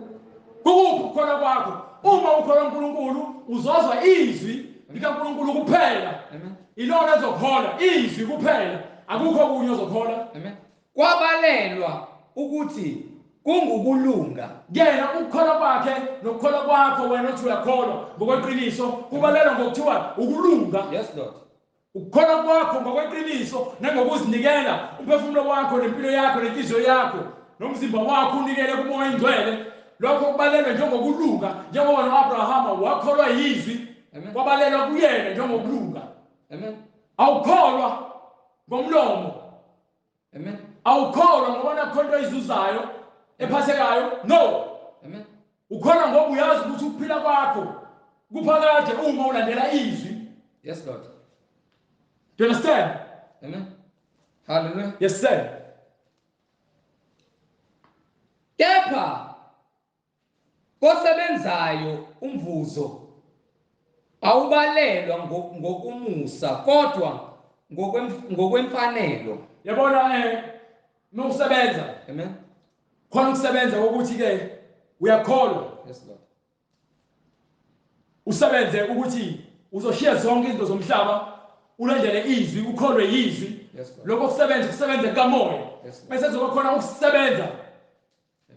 Kukuphi ukukholwa kwakho? Uma ukholwa uNkulunkulu uzozwa izwi likaNkulunkulu kuphela. Amen. Ilona ezokholwa izwi kuphela, akukho okunye ozokholwa. Amen. Kwabalelwa ukuthi kungukulunga. Yena ukukholwa kwakhe nokukholwa kwakho wena othi uyakholwa ngokweqiniso kubalelwa ngokuthiwa ukulunga. Yes Lord. Ukukholwa kwakho ngokweqiniso nangokuzinikela umphefumulo wakho nempilo yakho nenhliziyo yakho nomzimba wakho unikele kuMoya oNgcwele, lokho kubalelwa njengokulunga, njengoba no-Abrahama wakholwa yizwi Amen. kwabalelwa kuyena njengokulunga. Amen. Awukholwa ngomlomo. Amen. Awukholwa ngoba nakho into oyizuzayo ephathekayo. No. Amen. Ukholwa ngoba uyazi ukuthi ukuphila kwakho kuphakade uma ulandela izwi. Yes Lord. Do you understand? Amen. Hallelujah. Yes sir. Kepha kosebenzayo umvuzo awubalelwa ngokumusa kodwa ngokwemfanelo. Yabona nokusebenza. Amen. Khona ukusebenza ukuthi ke uyakholwa. Yes Lord. Usebenze ukuthi uzoshiya zonke izinto zomhlaba ulandele izwi, ukholwe yizwi. Yes Lord. Lokho kusebenza kusebenza kamoya. Yes Lord. Bese kuzoba khona ukusebenza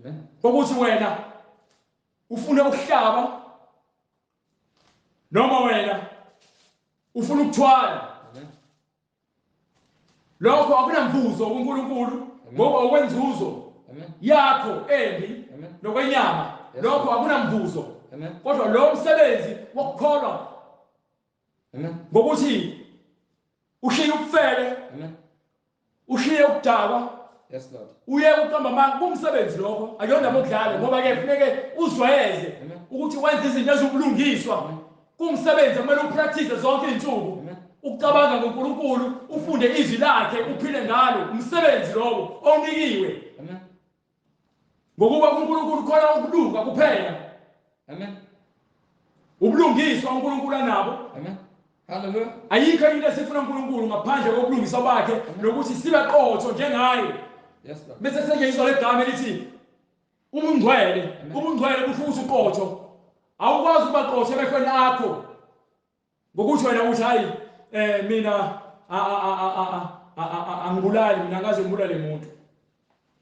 Amen. kokuthi wena ufuna ukuhlaba noma wena ufuna ukuthwala. Amen. Lokho akunamvuzo kuNkulunkulu ngoba okwenzuzo Amen. yakho embi Amen. nokwenyama. Yes, Lokho Lord. akunamvuzo. Amen. Kodwa lo msebenzi wokukholwa Amen. ngokuthi ushiye ubufebe, Amen. ushiye ukudakwa, Yes Lord. uye ukuqamba amanga, kumsebenzi lokho akuyona ndaba okudlala, ngoba ke kufuneke uzwayeze Amen. ukuthi wenze izinto ezobulungiswa. Kumsebenzi kumele upractice zonke izinsuku. Amen. Ukucabanga ngoNkulunkulu, ufunde izwi lakhe, uphile ngalo. Umsebenzi lowo onikiwe. Amen. Ngokuba kuNkulunkulu khona ukulunga kuphela. Amen. Ubulungiswa uNkulunkulu anabo. Amen. Hallelujah. Ayikho into esifuna uNkulunkulu ngaphandle kobulungiswa bakhe nokuthi sibe qotho njengaye. Yes Lord. Bese setshenziswa legama elithi ubungcwele. Ubungcwele kusho ukuthi uqotho. Awukwazi ukuba qotho emehlweni akho ngokuthi wena uthi hayi mina angibulali, mina angaze ngibulale umuntu.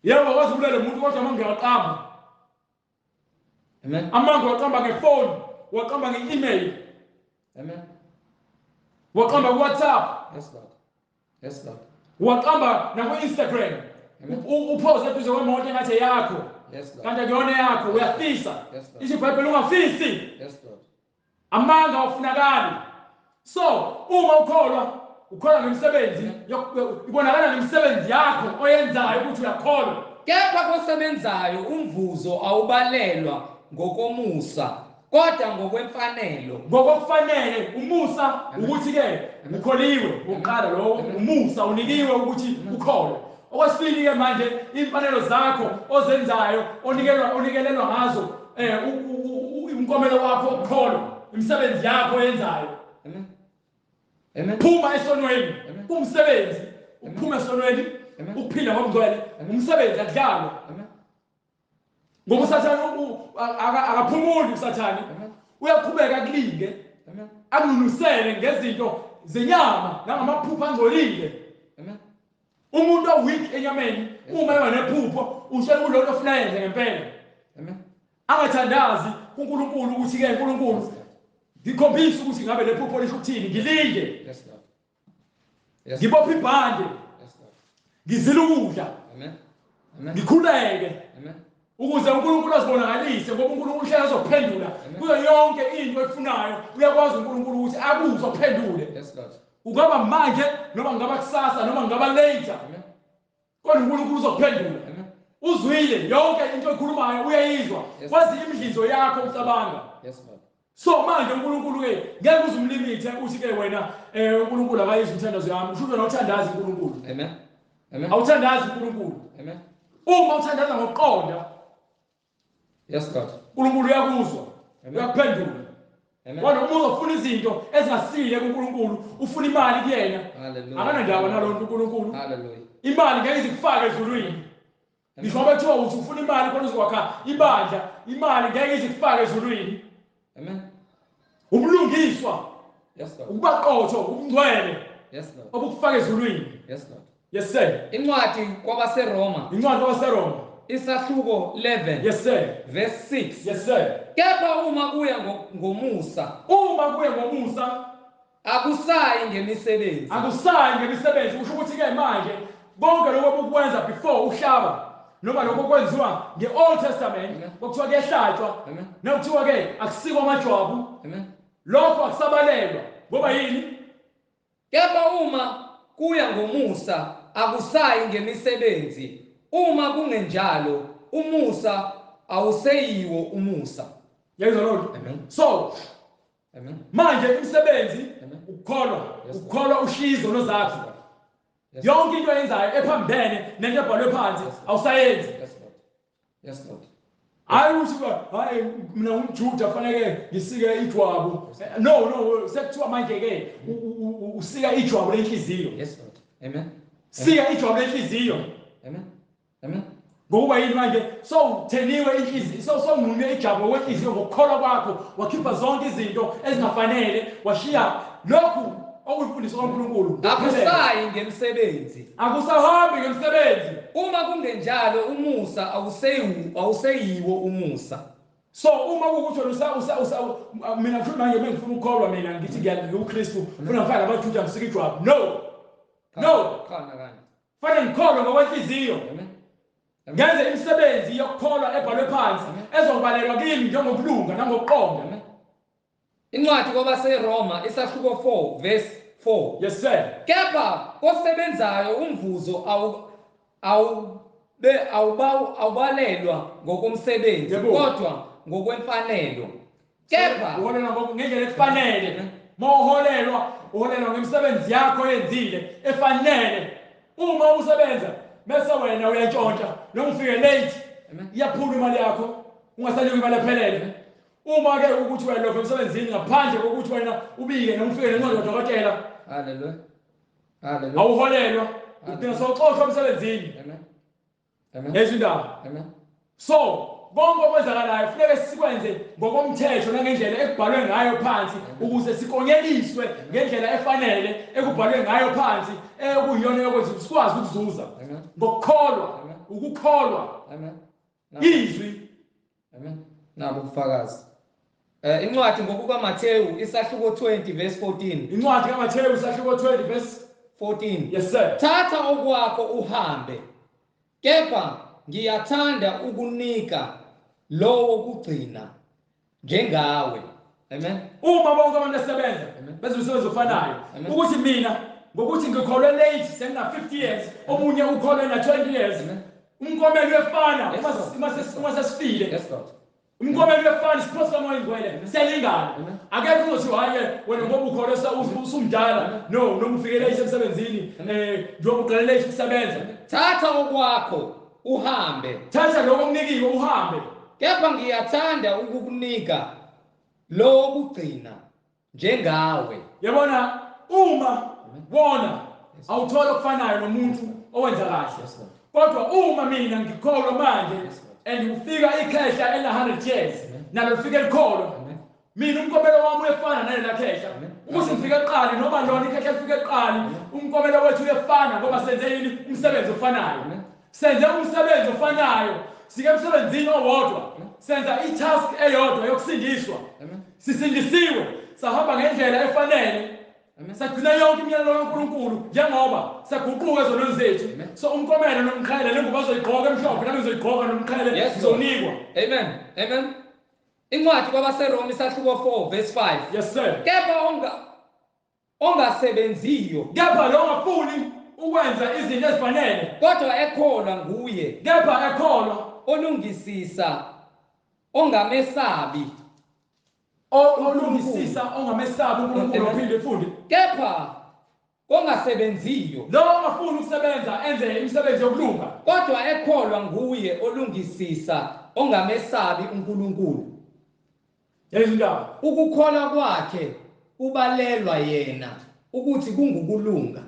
Yebo wazi ubulale umuntu kodwa manje uyaqamba. Amen. Amanga waqamba ngefoni, waqamba nge-email. Amen. Waqamba ku-WhatsApp. Yes Lord. Yes Lord. Waqamba naku-Instagram. Upose eduze kwemoto engathi eyakho. Yes Lord. Kanti akuyona eyakho, uyafisa. Yes Lord. Isho iBhayibheli ungafisi. Yes Lord. Amanga awufunakali. So uma ukholwa, ukholwa ngemisebenzi, ibonakala ngemisebenzi yakho oyenzayo ukuthi uyakholwa. Kepha kosebenzayo umvuzo awubalelwa ngokomusa kodwa ngokwemfanelo. Ngokufanele umusa ukuthi ke ukholiwe uqala lowo umusa unikiwe ukuthi ukholwe. Okwesibili ke manje imfanelo zakho ozenzayo onikelwa onikelelwa ngazo umkomelo wakho ukholwa, imisebenzi yakho oyenzayo. Amen. Amen. Phuma esonweni, umsebenzi uphuma esonweni, ukuphila ngokungcwele, umsebenzi akudlalwa. Amen. Ngoba uSathane akaphumuli uSathane. Uyaqhubeka akulinge. Amen. Akulungisele ngezinto zenyama nangamaphupho angcolile. Amen. Umuntu oweak enyameni uma enephupho utshela kulonto ofuna yenze ngempela. Amen. Angathandazi kuNkulunkulu ukuthi ke uNkulunkulu ngikhombisa ukuthi ngabe lephupho lisho ukuthini, ngilinde. Yes Lord. Yes. Ngibophe ibhande. Yes Lord. Ngizila ukudla. Amen. Amen. Ngikhuleke. Amen. Ukuze uNkulunkulu azibonakalise, ngoba uNkulunkulu uhlala azophendula kuyo yonke into efunayo. Uyakwazi uNkulunkulu ukuthi akuzwe aphendule. Yes, Lord. Ungaba manje noma ngaba kusasa noma ngaba later. Amen. Kodwa uNkulunkulu uzophendula. Amen. Uzwile yonke into ekhulumayo uyayizwa. Yes. Wazi imidlizo yakho ucabanga. Yes, Lord. So manje uNkulunkulu ke ngeke uzumlimithe uthi ke wena uNkulunkulu akayizwa umthandazo yami. Usho wena uthandaza uNkulunkulu. Amen. Amen. Awuthandazi uNkulunkulu. Amen. Uma uthandaza ngokuqonda, Yes, Lord. uNkulunkulu uyakuzwa. Amen. Uyakuphendula. Amen. Kodwa uma uzofuna izinto ezingasile kuNkulunkulu, ufuna imali kuyena. Hallelujah. Akanandaba nalonto uNkulunkulu. Hallelujah. Imali ngeke izikufake ezulwini. Ngisho ngoba kuthiwa uthi ufuna imali khona uzokwakha ibandla, imali ngeke izikufake ezulwini. Amen. Ubulungiswa, Yes, Lord. ukuba qotho, ubungcwele Yes, Lord. obukufaka ezulwini. Yes, Lord. Yes sir. Incwadi kwabaseRoma Incwadi kwabaseRoma. isahluko 11 Yes sir. verse 6. Yes sir. Kepha uma kuya ngomusa Uma kuye ngomusa akusayi ngemisebenzi. akusayi ngemisebenzi. Kusho ukuthi ke manje konke lokho obukwenza before uhlaba noma lokho kwenziwa nge-Old Testament Amen. kwakuthiwa kuyahlatshwa Amen. nakuthiwa ke akusikwa amajwabu, Amen. lokho akusabalelwa ngoba yini? Kepha uma kuya ngomusa akusayi ngemisebenzi. Uma kungenjalo umusa awuseyiwo umusa. Yayizwa loo nto? Amen. So Amen. manje imisebenzi Amen. ukukholwa, Yes. ukukholwa ushiya izono zakho. Yes. Yonke into oyenzayo ephambene nento ebhalwe phansi Yes. awusayenzi. Yes, Lord. Yes, Lord. Hayi ukuthi hayi mina ngumJuda fanele ngisike ijwabu. No, no, sekuthiwa manje ke usika ijwabu lenhliziyo. Yes, Lord. Amen. Sika ijwabu lenhliziyo. Amen. Amen. Ngokuba yini manje sowutheniwe inhliziyo, sowunqunywe ijwabu ngokwenhliziyo ngokukholwa kwakho, wakhipha zonke izinto ezingafanele, washiya lokhu okuyimfundiso kaNkulunkulu. Akusayi ngemisebenzi. Akusahambi ngemisebenzi. Uma kungenjalo umusa awuseyiwo umusa. So uma kuwukuthi wena mina futhi manje bengifuna ukukholwa mina ngithi ngiwuKristu, funa ngifake abaJuda ngisike ijwabu. No. No. Khona kanye. Fanele ngikholwe ngokwenhliziyo. Amen. Ngenze imisebenzi yokukholwa ebhalwe phansi ezobalelwa kimi njengokulunga nangokuqonda. Amen. Incwadi kwabaseRoma isahluko 4 verse 4. Yes sir. Kepha kosebenzayo umvuzo awubalelwa ngokomsebenzi kodwa ngokwemfanelo. Kepha uholelwa ngendlela efanele. Mawuholelwa uholelwa ngemisebenzi yakho oyenzile efanele. Uma usebenza bese wena uyantshontsha noma ufike late iyaphula imali yakho ungasanikwa imali ephelele. Uma ke ukuthi wena lokho emsebenzini ngaphandle kokuthi wena ubike noma ufike nencwadi kadokotela. Hallelujah. Hallelujah. Awuholelwa udinga soxoshwa emsebenzini. Amen. Amen. Lezi indaba. Amen. So konke okwenzakalayo funeke sikwenze ngokomthetho nangendlela ekubhalwe ngayo phansi ukuze sikonyeliswe ngendlela efanele ekubhalwe ngayo phansi ekuyiyona yokwenza sikwazi ukuzuza ngokukholwa, ukukholwa. Amen. Izwi. Amen. Nabo ubufakazi. Incwadi ngokukaMathewu isahluko 20 verse 14. Incwadi kaMathewu isahluko 20 verse 14. Yes sir. Thatha okwakho uhambe. Kepha ngiyathanda ukunika lowo kugcina njengawe. Amen. Uma bonke abantu besebenza benza umsebenzi ofanayo, ukuthi mina ngokuthi ngikholwe late sengina 50 years, omunye ukholwe na 20 years. Umkomelo uyefana uma sesifile. Yes Lord. Umkomelo uyefana, isiphoso kaMoya Oyingcwele siyalingana. Akekho uzothi hayi wena ngoba ukholwe usumdala, no, noma ufike late emsebenzini, njengoba uqale late ukusebenza. Thatha okwakho uhambe. Thatha lokho okunikiwe uhambe. Kepha ngiyathanda ukukunika lowo kugcina njengawe. Yabona uma wona awuthola okufanayo nomuntu owenza kahle. Kodwa uma mina ngikholwa manje and ufika ikhehla ena 100 years nalo lifike likholwa, mina umkomelo wami uyefana nalela khehla. Ukuthi ngifike eqali noma lona ikhehla lifike eqali, umkomelo wethu uyefana ngoba senze yini umsebenzi ofanayo. Senze umsebenzi ofanayo, sike emsebenzini owodwa, senza i-task eyodwa yokusindiswa. Sisindisiwe, sahamba ngendlela efanele. Sagcina yonke imiyalelo kaNkulunkulu njengoba saguquka ezonweni zethu. So umkomelo nomqhele lengubo azoyigqoka emhlophe nami ngizoyigqoka nomqhele ngizonikwa. Amen. Amen. Incwadi kwabaseRoma isahluko 4 verse 5. Yes sir. Kepha ongasebenziyo, kepha lo ongafuni ukwenza izinto ezifanele, kodwa ekholwa nguye, kepha ekholwa olungisisa ongamesabi, olungisisa ongamesabi uNkulunkulu. Uphinde funde. Kepha ongasebenziyo, lo ongafuni ukusebenza enze imisebenzi yokulunga, kodwa ekholwa nguye olungisisa ongamesabi uNkulunkulu. Yezindaba. Ukukholwa kwakhe kubalelwa yena ukuthi kungukulunga.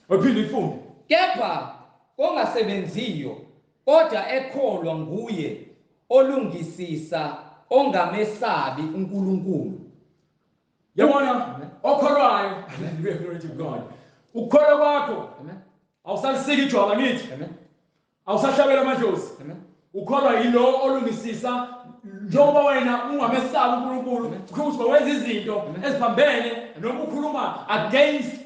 Uphinde ifunde. Kepha ongasebenziyo kodwa ekholwa nguye olungisisa ongamesabi uNkulunkulu. Yabona okholwayo, glory to God. Ukukholwa kwakho awusalisiki ijwaba ngithi. Amen. Awusahlabela amadlozi. Amen. Ukholwa yilo olungisisa njengoba wena ungamesabi uNkulunkulu, ukuthi wenza izinto eziphambene noma ukhuluma against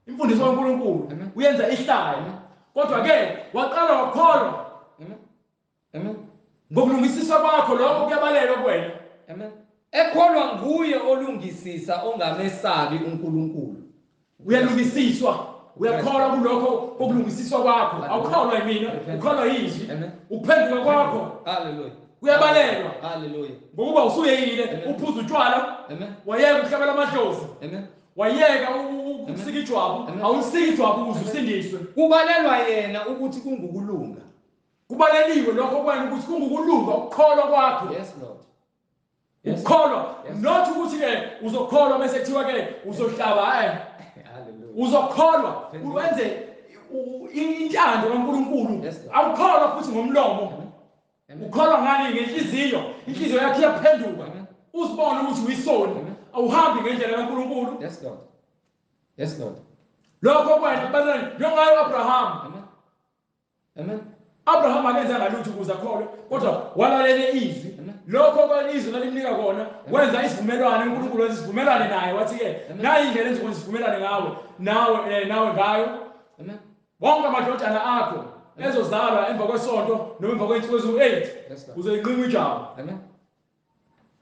imfundiso kaNkulunkulu, uyenza ihlaya. Kodwa ke waqala wakholwa. Amen. Ngokulungisiswa kwakho lokho kuyabalelwa kuwena. Amen. Ekholwa nguye olungisisa ongamesabi uNkulunkulu. Uyalungisiswa, uyakholwa kulokho kokulungisiswa kwakho. Awukholwa yimina, ukholwa yizwi. Ukuphenduka kwakho. Hallelujah. Kuyabalelwa. Hallelujah. Ngokuba usuyeyile uphuza utshwala. Amen. Wayeka ukuhlabela amadlozi. Amen. Wayeka ukusika ijwabu, awusiki ijwabu ukuze usindiswe. Kubalelwa yena ukuthi kungukulunga. Kubaleliwe lokho kwena ukuthi kungukulunga ukukholwa kwakho. Yes Lord. Ukukholwa, not ukuthi ke uzokholwa bese kuthiwa ke uzohlaba. Hallelujah. Uzokholwa uwenze intando kaNkulunkulu. Awukholwa futhi ngomlomo. Ukholwa ngani? Ngenhliziyo. Inhliziyo yakho iyaphenduka. Uzibone ukuthi uyisoni. Awuhambi ngendlela kaNkulunkulu. Yes Lord. Yes Lord. Lokho kwena kubalulekile njengaye uAbraham. Amen. Amen. Abraham akenzanga lutho ukuze akholwe, kodwa walalele izwi. Lokho kwalizwi lalimnika kona, wenza isivumelwano, uNkulunkulu wenza isivumelwano naye, wathi ke nayi indlela enizokwenza isivumelwano ngawe, nawe nawe ngayo. Amen. Wonke amadodana akho ezozalwa emva kwesonto noma emva kwey'nsuku eziwu-8 uzoyinqima ijwabu. Amen.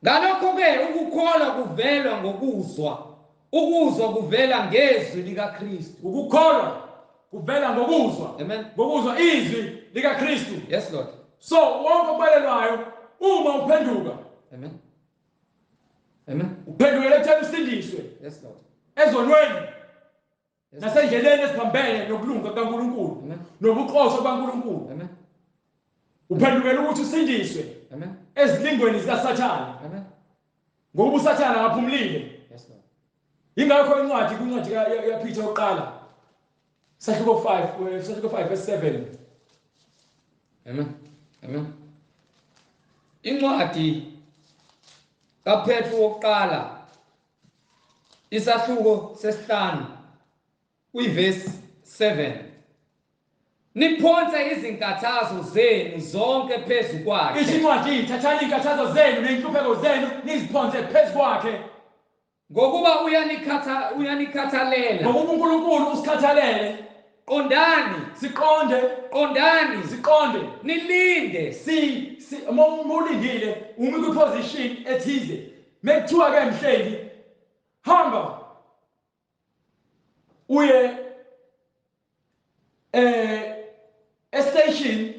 Ngalokho ke ukukholwa kuvela ngokuzwa, ukuzwa kuvela ngezwi likaKristu. Ukukholwa kuvela ngokuzwa. Amen. Ngokuzwa izwi likaKristu. Yes Lord. So wonke okubalelwayo uma uphenduka. Amen. Amen. Uphendukele ekutheni usindiswe. Yes Lord. Ezonweni. Nasendleleni esiphambene nokulunga kaNkulunkulu. Nobuqotho bukaNkulunkulu. Amen. Uphendukele ukuthi usindiswe. Amen. Ezilingweni zikaSathane. Amen. Ngokuba uSathane akaphumulile. Yes Lord. Ingakho incwadi kwincwadi kaPeter yokuqala sahluko 5, sahluko 5 verse 7. Amen. Amen. Incwadi kaPetru wokuqala isahluko sesihlanu kuyivesi 7. Niphonse izinkathazo zenu zonke phezu kwakhe. Ithi incwadi, thathani izinkathazo zenu nezinhlupheko zenu niziphonse phezu kwakhe. Ngokuba uyanikhathalela. Ngokuba uNkulunkulu usikhathalele. Qondani, siqonde, qondani, siqonde, nilinde. Si uma ulindile umi kwiposition ethize. Mekuthiwa ke mhlengi hamba uye estation,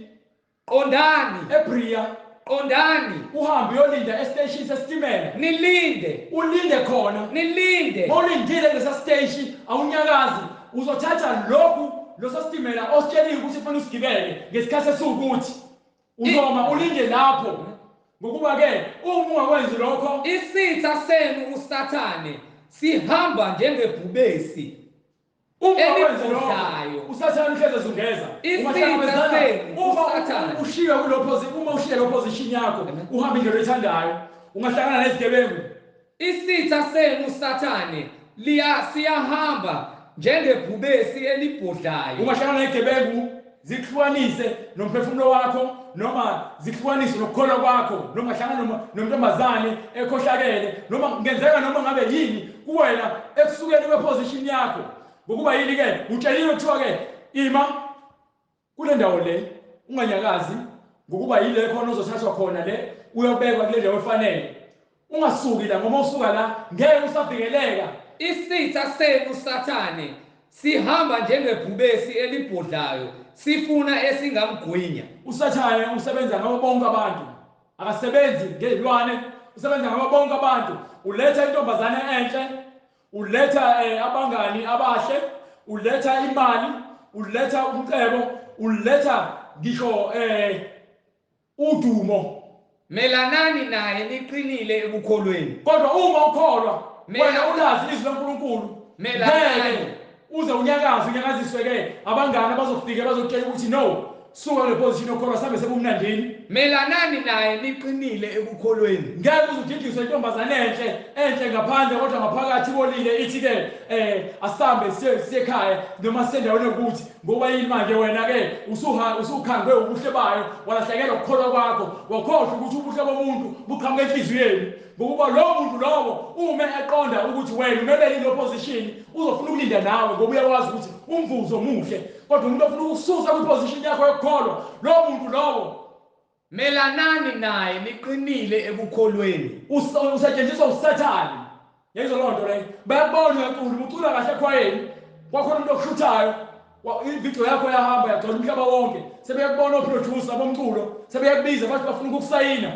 qondani, eBria, qondani, uhambe uyolinda estation sesitimela, nilinde, ulinde khona, nilinde. Mawulindile kulesa station awunyakazi, uzothatha lokhu leso sitimela ositsheliwe ukuthi kufanele usigibele ngesikhathi esiwukuthi. Uzoma ulinde lapho. Ngokuba ke uma ungakwenzi lokho, isitha senu uSathane sihamba njengebhubesi. Uma uSathane uhleze zungeza, uma ushiye kulo uma ushiye lo position yakho uhamba indlela oyithandayo, ungahlangana nezigebengu. Isitha senu uSathane siyahamba njengebhubesi elibhodlayo. Ungahlangana nezigebengu. zikuhlukanise nomphefumulo wakho noma zikuhlukanise nokukholwa kwakho noma hlangana nomntombazane ekhohlakele noma kungenzeka noma ngabe yini kuwena ekusukeni kweposition yakho. Ngokuba yini ke utsheliwe kuthiwa ke ima kule ndawo le unganyakazi, ngokuba yile khona ozothathwa khona le uyobekwa kule ndawo efanele. Ungasuki la, ngoba usuka la ngeke usavikeleka. Isitha senu Sathane sihamba njengebhubesi elibhodlayo sifuna esingamgwinya. USathane usebenza ngabo bonke abantu, akasebenzi ngezilwane, usebenza ngabo bonke abantu. Uletha intombazane enhle, uletha abangani abahle, uletha imali, uletha umcebo, uletha ngisho udumo. Melanani naye niqinile ekukholweni. Kodwa uma ukholwa wena ulazi izwi laNkulunkulu, melanani uze unyakaze, unyakaziswe ke abangani abazofika bazokutshela ukuthi no, suka kule position yokholwa sambe sebumnandini. Melanani naye niqinile ekukholweni. Ngeke uze udidiswe intombazane enhle enhle ngaphandle kodwa ngaphakathi ibolile, ithi ke asambe siye ekhaya noma sisendaweni yokuthi. Ngoba yini manje wena ke usukhangwe ubuhle bayo, walahlekelwa ukukholwa kwakho, wakhohlwa ukuthi ubuhle bomuntu buqhamuka enhliziyweni. Ngokuba lowo muntu lowo ume eqonda ukuthi wena umelele ile position, uzofuna ukulinda nawe ngoba uyawazi ukuthi umvuzo muhle. Kodwa umuntu ofuna ukususa kwiposition yakho yokukholwa, lowo muntu lowo melanani naye niqinile ekukholweni. Usetshenziswa uSathane. Yayizwa loo nto leyo. Bayakubona uyacula, ucula kahle ekhwayeni, kwakhona umuntu okushuthayo, ividiyo yakho yahamba yagcwala umhlaba wonke. Sebeyakubona oproducer bomculo, sebeyakubiza bathi bafuna ukukusayina.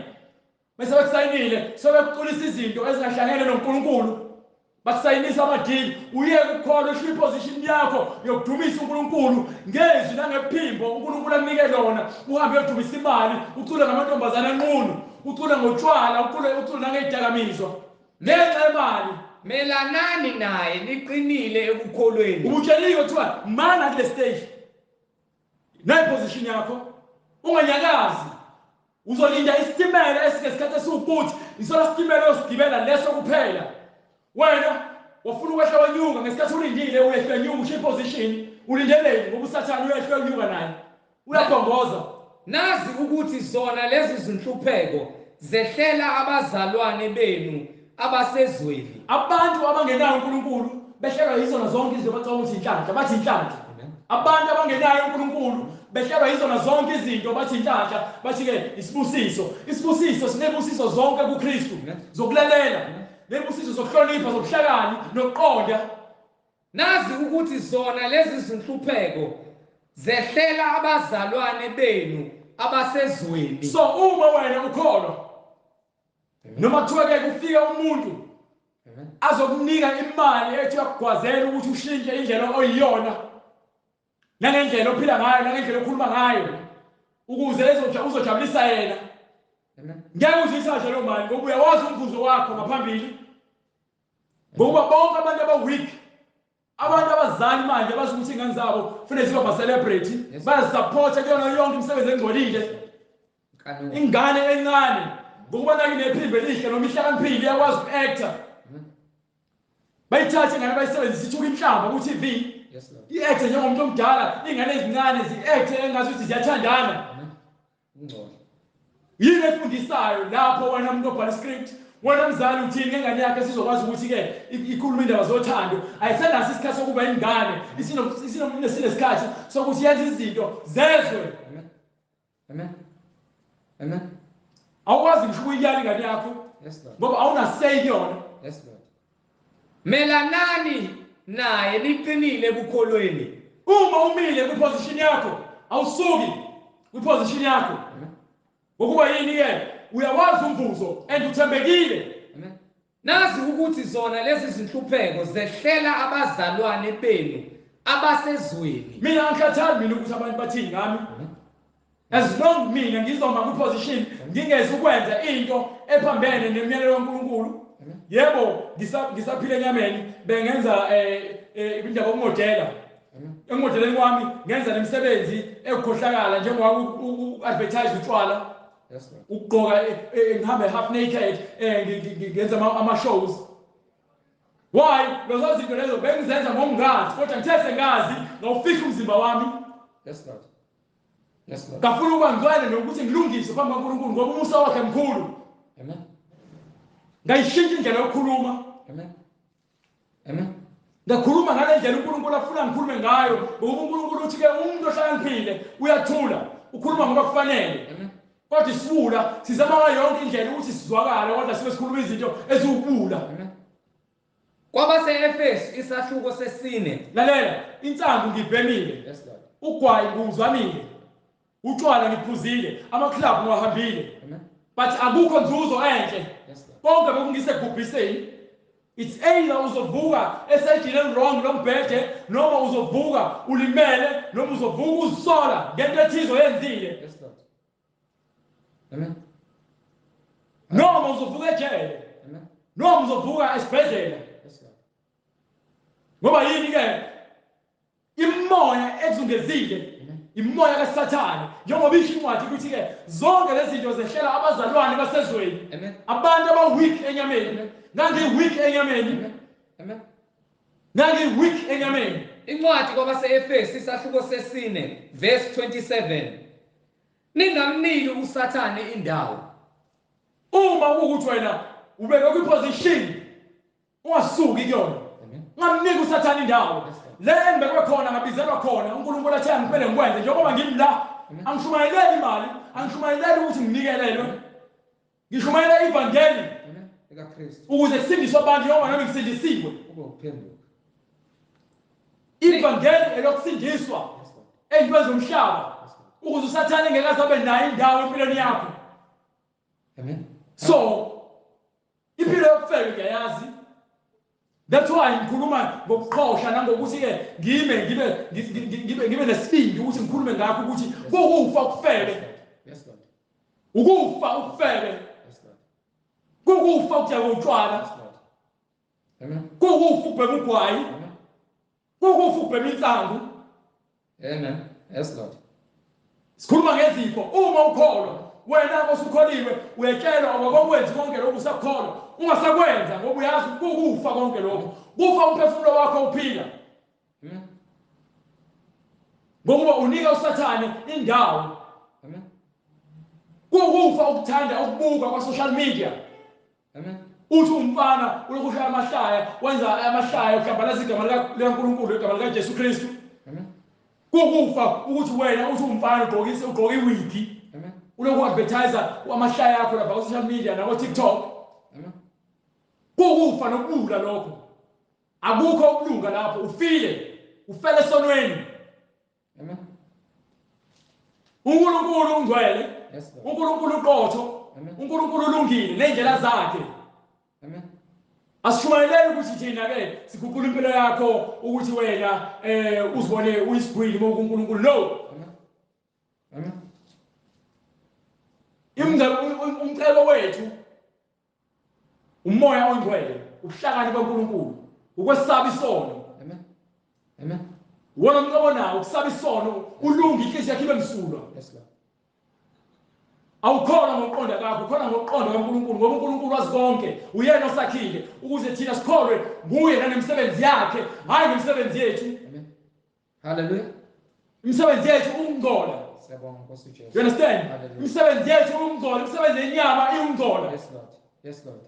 Bese bekusayinile, sebekuculisa izinto ezingahlangene noNkulunkulu. Bakusayinisa amadili, uye ukukholwa ushiye iposition yakho yokudumisa uNkulunkulu ngezwi nangephimbo uNkulunkulu akunike lona. Uhambe uyodumisa imali, ucule ngamantombazane anqunu, ucule ngotshwala, ucule nangezidakamizwa ngenxa yemali. Melanani naye niqinile ekukholweni. Ubutsheliwe kuthiwa mana kule stage nayiposition yakho, unganyakazi. Uzolinda isitimela esingesikhathi esiwukuthi isona sitimela osigibela leso kuphela. Wena wafuna ukwehla wenyuka ngesikhathi ulindile, uyehla wenyuka ushiye iposition, ulindeleni? Ngoba uSathane uyehla wenyuka naye uyakhongoza. Nazi ukuthi zona lezi zinhlupheko zehlela abazalwane benu abasezweni. Abantu abangenayo uNkulunkulu behlelwa yizona zonke izinto, bacabanga ukuthi inhlanhla, bathi inhlanhla. Abantu abangenayo uNkulunkulu behlelwa yizona zonke izinto, bathi inhlanhla, bathi ke isibusiso. Isibusiso sinebusiso zonke kuKristu, zokulalela, nebusiso zokuhlonipha, zokuhlakani nokuqonda. Nazi ukuthi zona lezi zinhlupheko zehlela abazalwane benu abasezweni. So uma wena ukholwa, noma kuthiwa ke kufika umuntu azokunika imali ethi uyakugwazela ukuthi ushintshe indlela oyiyona nangendlela ophila ngayo nangendlela okhuluma ngayo ukuze uzojabulisa yena, ngeke uzuyithathe leyo mali ngoba uyawazi umvuzo wakho ngaphambili. Ngokuba bonke abantu aba-weak, abantu abazali manje bazi ukuthi iy'ngane zabo kufanele zibe ama-celebrity, bayazisapotha kuyona yonke imisebenzi engcolile. Ingane encane ngokuba nakinephimbo elihle noma ihlakaniphile iyakwazi uku-acta, bayithathe ingane bayisebenzise ithuka inhlamba ku-TV, i-acte njengomuntu omdala. Iy'ngane ezincane zi-acte engathi ziyathandana. Yini efundisayo lapho wena umuntu obhala iscript? Wena mzali uthini ngengane yakhe sizokwazi ukuthi-ke ikhulume indaba zothando? Ayisenaso isikhathi sokuba ingane, isinesikhathi sokuthi yenze izinto zezwe. Amen. Amen. Awukwazi ngisho ukuyiyala ingane yakho ngoba awunasay kuyona. Yes Lord. Melanani naye niqinile ekukholweni. Uma umile kwiposition yakho, awusuki kwiposition yakho. Ngokuba yini ke? Uyawazi umvuzo and uthembekile. Amen. Nazi ukuthi zona lezi zinhlupheko zehlela abazalwane benu abasezweni. Mina angikhathali mina ukuthi abantu bathini ngami. As long mina ngizoma kwiposition ngingezi ukwenza into ephambene nemiyalelo kaNkulunkulu. Yebo, ngisaphila enyameni, bengenza indaba yokumodela. Ekumodeleni kwami ngenza nemisebenzi ekukhohlakala njengoba u-advertise utshwala, ukugqoka ngihambe half naked, ngenza ama-shows. Why? Lezo zinto lezo bengizenza ngokungazi, kodwa ngithe sengazi ngawufihla umzimba wami. Yes Lord. Yes, Lord. Ngafuna ukuba ngcwele nokuthi ngilungise phambi kaNkulunkulu ngoba umusa wakhe mkhulu. Amen. Ngayishintsha indlela yokukhuluma. Amen. Amen. Ngakhuluma ngale ndlela uNkulunkulu afuna ngikhulume ngayo, ngoba uNkulunkulu uthi ke umuntu ohlakaniphile uyathula, ukhuluma ngoba kufanele. Amen. Kodwa isiwula sizama ngayo yonke indlela ukuthi sizwakale, kodwa sibe sikhuluma izinto eziwubuwula. Amen. Kwabase-Efesu isahluko sesine. Lalela, insangu ngibhemile. Yes, Lord. Ugwayi ngiwuzamile. Utshwala ngiphuzile, ama-club ngiwahambile. Amen. But akukho nzuzo enhle. Yes, Lord. Konke bekungise kubhubhiseni. It's either uzovuka esayidini wrong lombhede, noma uzovuka ulimele, noma uzovuka uzisola ngento ethize oyenzile. Yes, Lord. Amen. Noma uzovuka ejele. Amen. Noma uzovuka esibhedlela. Yes, Lord. Ngoba yini ke? Imoya ekuzungezile, imoya kaSathane, njengoba isho incwadi ukuthi ke zonke lezi zinto zehlela abazalwane basezweni. Amen. Abantu aba-weak enyameni. Ngangi-weak enyameni. Amen. Amen. Ngangi-weak enyameni. Incwadi kwabase-Efesu isahluko sesine verse 27. Ningamniki uSathane indawo. Uma kuwukuthi wena ubeke kwi-position ungasuki kuyona. Amen. Ungamniki uSathane indawo. Yes, Lord. Le engibekwe khona ngabizelwa khona uNkulunkulu athe angimele ngikwenze njengoba ngimi la. Amen. Angishumayeleli imali, angishumayeleli ukuthi nginikelelwe. Ngishumayela ivangeli Amen. EkaKristu. ukuze kusindiswe abantu njengoba nami ngisindisiwe. Kube ukuphenduka. Ivangeli elokusindiswa Yes, Lord. ey'ntweni zomhlaba Yes, Lord. ukuze uSathane ngeke aze abe nayo indawo empilweni yakho. Amen. So impilo yokufeka ngiyayazi. That's why ngikhuluma ngokuqhosha nangokuthi ke ngime ngibe ngibe ngibe nesibindi ukuthi ngikhulume ngakho ukuthi kukufa ukufebe. Yes, Lord. Ukufa ukufebe. Yes, Lord. Kukufa ukudaka utshwala. Yes, Lord. Amen. Kukufa ukubhema ugwayi. Amen. Kukufa ukubhema insangu. Amen. Yes, Lord. Sikhuluma ngezipho. Uma ukholwa wena osukholiwe uyatshelwa awakwenzi konke lokhu usakholwa, ungasakwenza ngoba uyazi kukufa konke lokho. Kufa umphefumulo wakho uphila. Amen. Ngokuba unika uSathane indawo. Amen. Kukufa ukuthanda ukubuka kwa social media. Amen. Uthi umfana ulokhu ushaya amahlaya, wenza amahlaya uhlambalaza igama likaNkulunkulu, igama likaJesu Kristu. Amen. Kukufa ukuthi wena uthi umfana ugqoke iwigi. Amen. Ulokhu advertise amahlaya akho lapha ku social media nako TikTok. Amen. Kukufa nokubula lokho. Akukho ukulunga lapho, ufile. Ufele esonweni. Amen. uNkulunkulu ungcwele. Yes, Lord. uNkulunkulu uqotho. Amen. uNkulunkulu ulungile nendlela zakhe. Amen. Asishumayeleli ukuthi thina ke siguqula impilo yakho ukuthi wena uzibone uyisigwili ngokuNkulunkulu. No. Amen. Amen. Umcebo wethu umoya ongcwele, ubuhlakani baNkulunkulu, ukwesaba isono. Amen. Amen. Wona umcebo nawo ukusaba isono, ulunga inhliziyo yakho ibe msulwa. Yes, Lord. Awukholwa ngokuqonda kwakho, ukholwa ngokuqonda kaNkulunkulu, ngoba uNkulunkulu wazi konke, uyena osakhile ukuze thina sikholwe nguye nanemisebenzi yakhe, hayi ngemisebenzi yethu. Amen. Hallelujah. Imisebenzi yethu ukungcola. Siyabonga Nkosi uJesu. You understand? Hallelujah. Imisebenzi yethu ukungcola, imisebenzi yenyama iwungcola. Yes, Lord. Yes, Lord.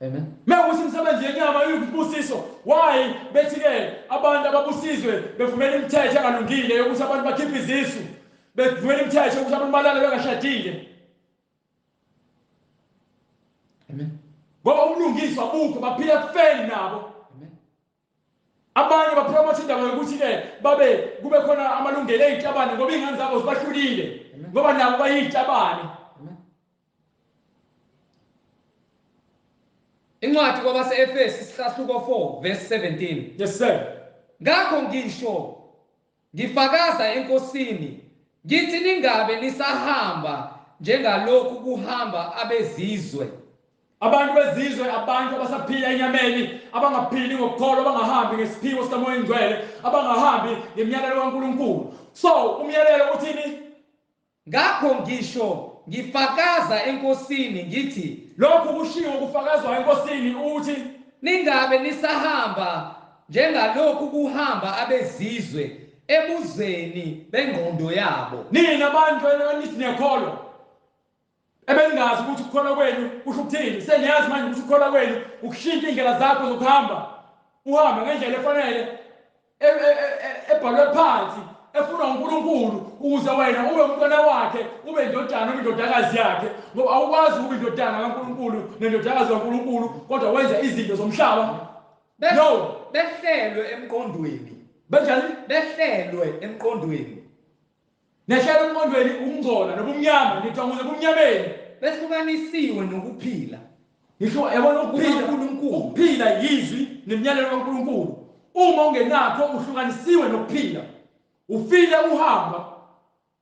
Amen. Mekuthi imisebenzi yenyama iyisibusiso, why bethi ke abantu ababusizwe bevumela imithetho engalungile yokuthi abantu bakhiphe izisu, bevumela imithetho yokuthi abantu balale bengashadile? Amen. Ngoba ubulungiswa bukho, baphila kufeni nabo. Amen. Abanye bapromote indaba yokuthi ke babe kube khona amalungelo ezitabane ngoba ingane zabo zibahlulile, ngoba nabo bayizitabane. Amen. Incwadi kwabase-Efesu isahluko 4 verse 17. Yes sir. Ngakho ngisho ngifakaza eNkosini ngithi ningabe nisahamba njengalokhu kuhamba abezizwe. Abantu bezizwe, abantu abasaphila enyameni, abangaphili ngokukholwa, abangahambi ngesiphiwo sikaMoya oNgcwele, abangahambi ngemiyalelo kaNkulunkulu. So umyalelo uthini? Ngakho ngisho ngifakaza eNkosini ngithi lokhu kushiwo kufakazwa eNkosini uthi ningabe nisahamba njengalokhu kuhamba abezizwe, Ebuzeni bengqondo yabo. Nina abantu enithi niyakholwa, ebeningazi ukuthi ukukholwa kwenu kusho ukuthini, seniyazi manje ukuthi ukukholwa kwenu ukushintsha iy'ndlela zakho zokuhamba, uhambe ngendlela efanele ebhalwe phansi efunwa uNkulunkulu, ukuze wena ube umntwana wakhe, ube indodana noma indodakazi yakhe. Ngoba awukwazi ukuba indodana kaNkulunkulu nendodakazi kaNkulunkulu kodwa wenza izinto zomhlaba. No, behlelwe emqondweni. Benjani? Behlelwe emqondweni. Nehlelwe emqondweni ukungcola nobumnyama, nidwanguze ebumnyameni. Behlukanisiwe nokuphila. Ngisho yabona ukuphila kuNkulunkulu. Ukuphila yizwi nemiyalelo kaNkulunkulu. Uma ungenakho uhlukanisiwe nokuphila. Ufile uhamba.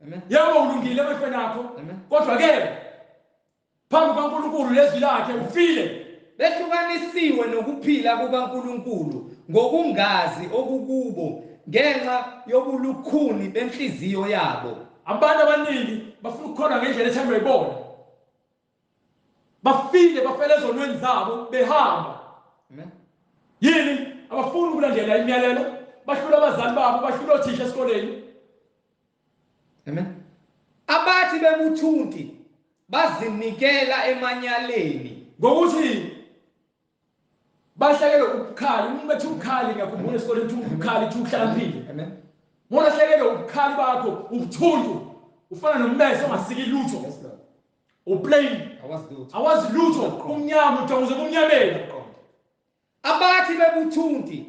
Amen. Yebo ulungile emehlweni akho. Kodwa ke phambi kukaNkulunkulu lezwi lakhe ufile. Behlukanisiwe nokuphila kukaNkulunkulu ngokungazi okukubo ngenxa yobulukhuni benhliziyo yabo. Abantu abaningi bafuna ukukholwa ngendlela ethandwa yibona. Bafile, bafele ezonweni zabo behamba. Amen. Yini? Abafuni ukulandela imiyalelo, bahlula abazali babo, bahlula othisha esikoleni. Amen. Abathi bebuthunti bazinikela emanyaleni ngokuthi bahlekele ubukhali. Uma bethi ubukhali, ngiyakhumbula esikoleni ukuthi ubukhali uthi uhlakaniphile. Amen. Ngolahlekelwe ubukhali bakho, ubuthuntu, ufana nommese ongasiki lutho. Yes, Lord. Uplain. Awazi lutho. Awazi lutho, umnyama ujonguze kumnyameni. Abathi bebuthunti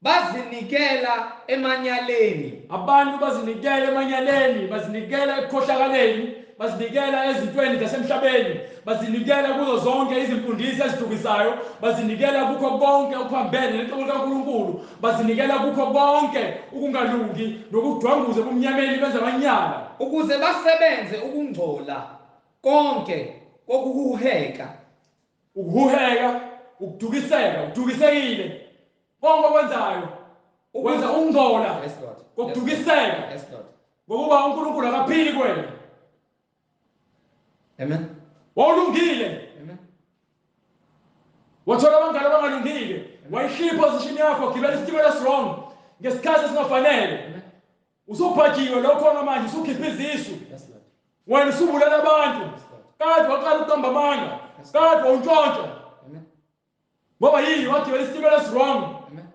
bazinikela emanyaleni. Abantu bazinikela emanyaleni, bazinikela ekukhohlakaleni, bazinikela ezintweni zasemhlabeni, bazinikela kuzo zonke izimfundiso ezidukisayo, bazinikela kukho konke okuphambene necebo likaNkulunkulu, bazinikela kukho konke ukungalungi nokudwanguza ebumnyameni, benza amanyala ukuze basebenze ukungcola konke kokuhuheka. Ukuhuheka, ukudukiseka, udukisekile. Konke okwenzayo wenza ukungcola. Yes, Lord. Kokudukiseka. Yes, Lord. Ngokuba uNkulunkulu akaphili kuwena. Amen. Wawulungile. Amen. Wathola abangani abangalungile. Wayishiya iposition yakho, gibela isitimela esiwrong ngesikhathi esingafanele. Amen. Usubhajiwe lo khona manje, usukhipha izisu. Yes, Lord. Wena usubulala abantu. Yes, Lord. Kade waqala ukuqamba amanga. Kade wawuntshontsha. Amen. Ngoba yini? Wagibela isitimela esiwrong. Amen.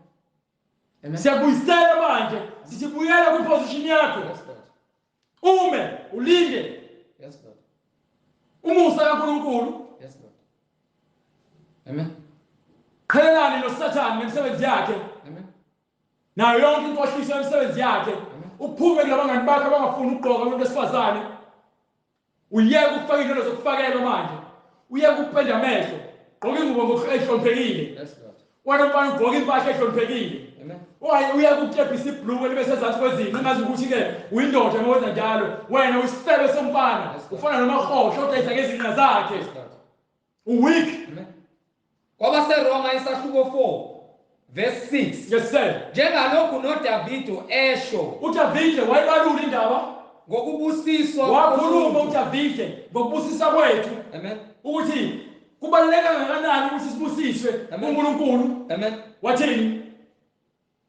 Amen. Siyakubuyisela manje, sithi buyela kwiposition yakho. Yes, Lord. Ume ulinde. Yes, Lord. Umusa kaNkulunkulu. Yes, Lord. Amen. Qhelelani noSathane nemisebenzi yakhe. Amen. Nayo yonke inkohliso yemisebenzi yakhe. Uphume kulabangani bakhe abangafuni ukugqoka abantu besifazane. Uyeke ukufaka into zokufakelwa manje. Uyeke ukupenda amehlo. Gqoka ingubo ehloniphekile. Yes, Lord. Wena mfana ugqoka impahla ehloniphekile. Amen. Uyeke ukutebhisa ibhluku libe sezansi kwezinqa ngazi ukuthi ke uyindoda uma wenza njalo. Wena uyisifebe somfana. Ufana nomahosha odayisa ngezinqa zakhe. Yes, Lord. Uweak. Amen. KwabaseRoma isahluko 4 verse 6. Yes, sir. Njengalokhu noDavide esho. uDavide wayibalula indaba ngokubusiswa. Wakhuluma uDavide ngokubusisa kwethu. Amen. Ukuthi kubaluleke kangakanani ukuthi sibusiswe uNkulunkulu. Amen. Wathini?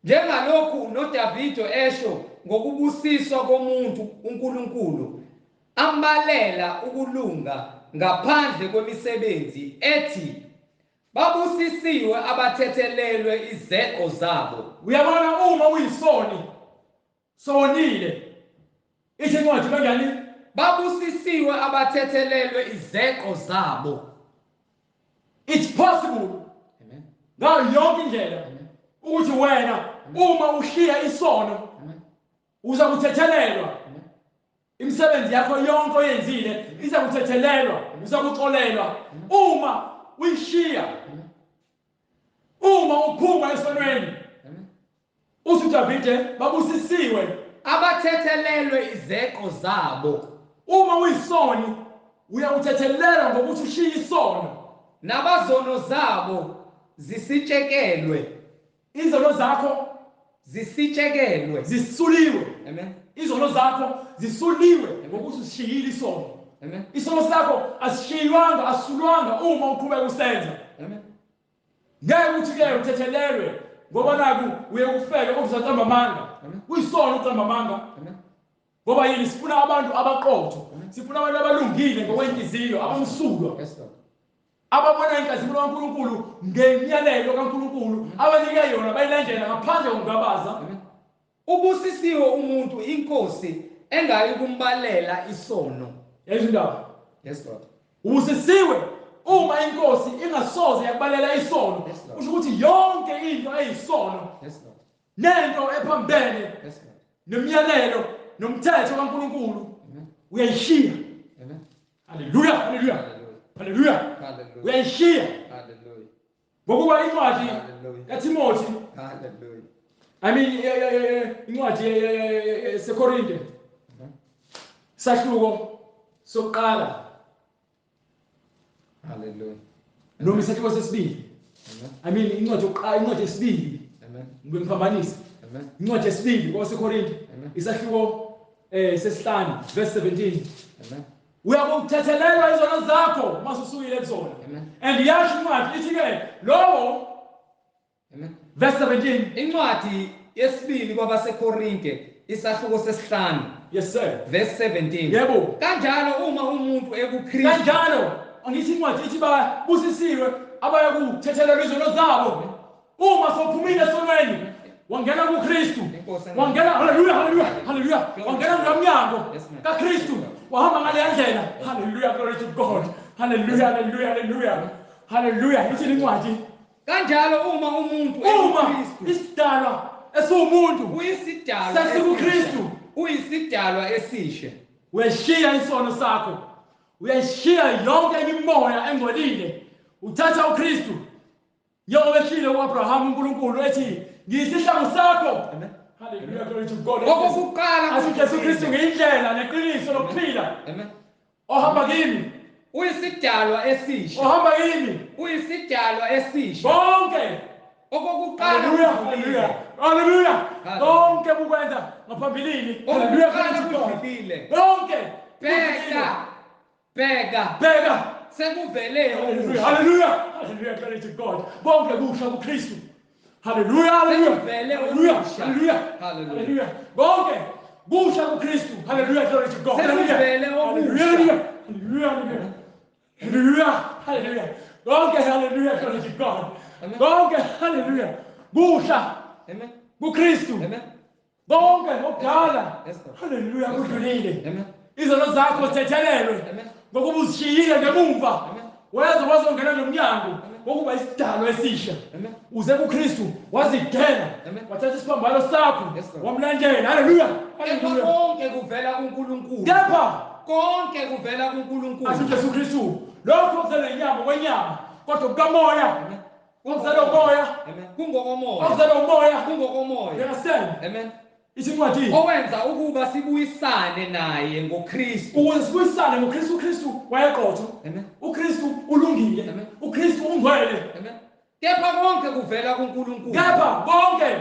Njengalokhu noDavide esho ngokubusiswa komuntu uNkulunkulu ambalela ukulunga ngaphandle kwemisebenzi ethi babusisiwe abathethelelwe izeqo zabo. Uyabona uma uyisoni sonile ithi incwadi kanjani? Babusisiwe abathethelelwe izeqo zabo. It's possible. Amen. Ngayo yonke indlela ukuthi wena uma ushiya isono uza kuthethelelwa. Imisebenzi yakho yonke oyenzile iza kuthethelelwa, uza kuxolelwa uma uyishiya. Uma uphuma esonweni. Uthi uDavide babusisiwe abathethelelwe izeqo zabo. Uma uyisoni uyakuthethelelwa ngokuthi ushiye isono. Nabazono zabo zisitshekelwe. Izono zakho zisitshekelwe, zisuliwe. Amen. Izono zakho zisuliwe ngokuthi usishiyile isono. Amen. Isono sakho asishiywanga, asisulwanga uma uqhubeka usenza. Amen. Ngeke uthi ke uthethelelwe. Ngoba naku uye kufeke okuzaqamba amanga. Kuyisono uqamba amanga. Ngoba yini sifuna abantu abaqotho. Sifuna abantu abalungile ngokwenhliziyo, abamsulwa. Yes Lord. Ababona inkazimulo kaNkulunkulu ngemiyalelo kaNkulunkulu abanike yona bayilandela ngaphandle kokungabaza. Ubusisiwe umuntu inkosi engayi kumbalela isono. Yezwa indaba. Yes Lord. Ubusisiwe uma inkosi ingasoze yakubalela isono. Kusho ukuthi yonke into eyisono. Yes Lord. Nento ephambene. Yes Lord. Nemiyalelo nomthetho kaNkulunkulu uyayishiya. Amen. Hallelujah, hallelujah. Hallelujah. Hallelujah. Uyayishiya. Hallelujah. Ngokuba incwadi kaTimothy. Hallelujah. I mean incwadi yaseKorinte. Sahluko sokuqala. Hallelujah. Noma isahluko sesibili. I mean incwadi yokuqala, incwadi yesibili. Amen. Ngibengiphambanisa. Amen. Incwadi yesibili kwaseKorinte. Isahluko sesihlanu verse 17. Amen. Uyakuthethelelwa izono zakho masusukile kuzona. Amen. And yasho incwadi ithi ke lowo. Amen. Verse 17. Incwadi yesibili kwabaseKorinte isahluko sesihlanu. Yes sir. Verse 17. Yebo. Kanjalo uma umuntu ekuKristu. Kanjalo angithi incwadi ithi babusisiwe abayakuthethelelwa izono zabo. Uma sophumile esonweni wangena kuKristu. Wangena, hallelujah, hallelujah, hallelujah. Wangena ngomnyango kaKristu. Wahamba ngale ndlela. Hallelujah, glory to God. Hallelujah, hallelujah, hallelujah. Hallelujah. Ithi incwadi. Kanjalo uma umuntu ekuKristu, isidalwa esiwumuntu, uyisidalwa sesikuKristu, uyisidalwa esisha. Uyashiya isono sakho. Uyashiya yonke imimoya engcolile. Uthatha uKristu. Njengoba eshilo kuAbraham uNkulunkulu ethi ngiyisihlangu sakho. Amen. Hallelujah, glory to God. Okokuqala athi Jesu Kristu ngiyindlela neqiniso lokuphila. Amen. Ohamba kimi uyisidalwa esisha. Ohamba kimi uyisidalwa esisha. Bonke okokuqala. Hallelujah, hallelujah. Hallelujah. Konke bukwenza ngaphambilini. Hallelujah, glory to God. Konke. Bheka. Bheka. Bheka. Sekuvele okusha. Hallelujah. Hallelujah, glory to God. Bonke kusha kuKristu. Hallelujah, hallelujah. Hallelujah, hallelujah. Hallelujah. Bonke kusha kuKristu. Hallelujah, glory to God. Hallelujah. Hallelujah. Hallelujah. Hallelujah. Hallelujah. Bonke hallelujah, glory to God. Bonke hallelujah. Kusha. Amen. kuKristu. Amen. Bonke okudala. Hallelujah, kudlulile. Amen. Izono zakho zithethelelwe. Ngokuba uzishiyile ngemumva. Weza wazongena nomnyango wokuba isidalwa esisha. Uze kuKristu wazidela. Wathatha isiphambano sakho wamlandela. Hallelujah. Kepha konke kuvela kuNkulunkulu. Kepha konke kuvela kuNkulunkulu. Athi Jesu Kristu lokho okuzele inyama kwenyama kodwa kukamoya. Okuzele umoya. Kungokomoya. Okuzele umoya. Kungokomoya. You understand? Amen. Isincwadi owenza ukuba sibuyisane naye ngoKristu. Ukuze sibuyisane ngoKristu, uKristu wayeqotho. Amen. uKristu ulungile. Amen. uKristu ungcwele. Amen. Kepha konke kuvela kuNkulunkulu. Kepha konke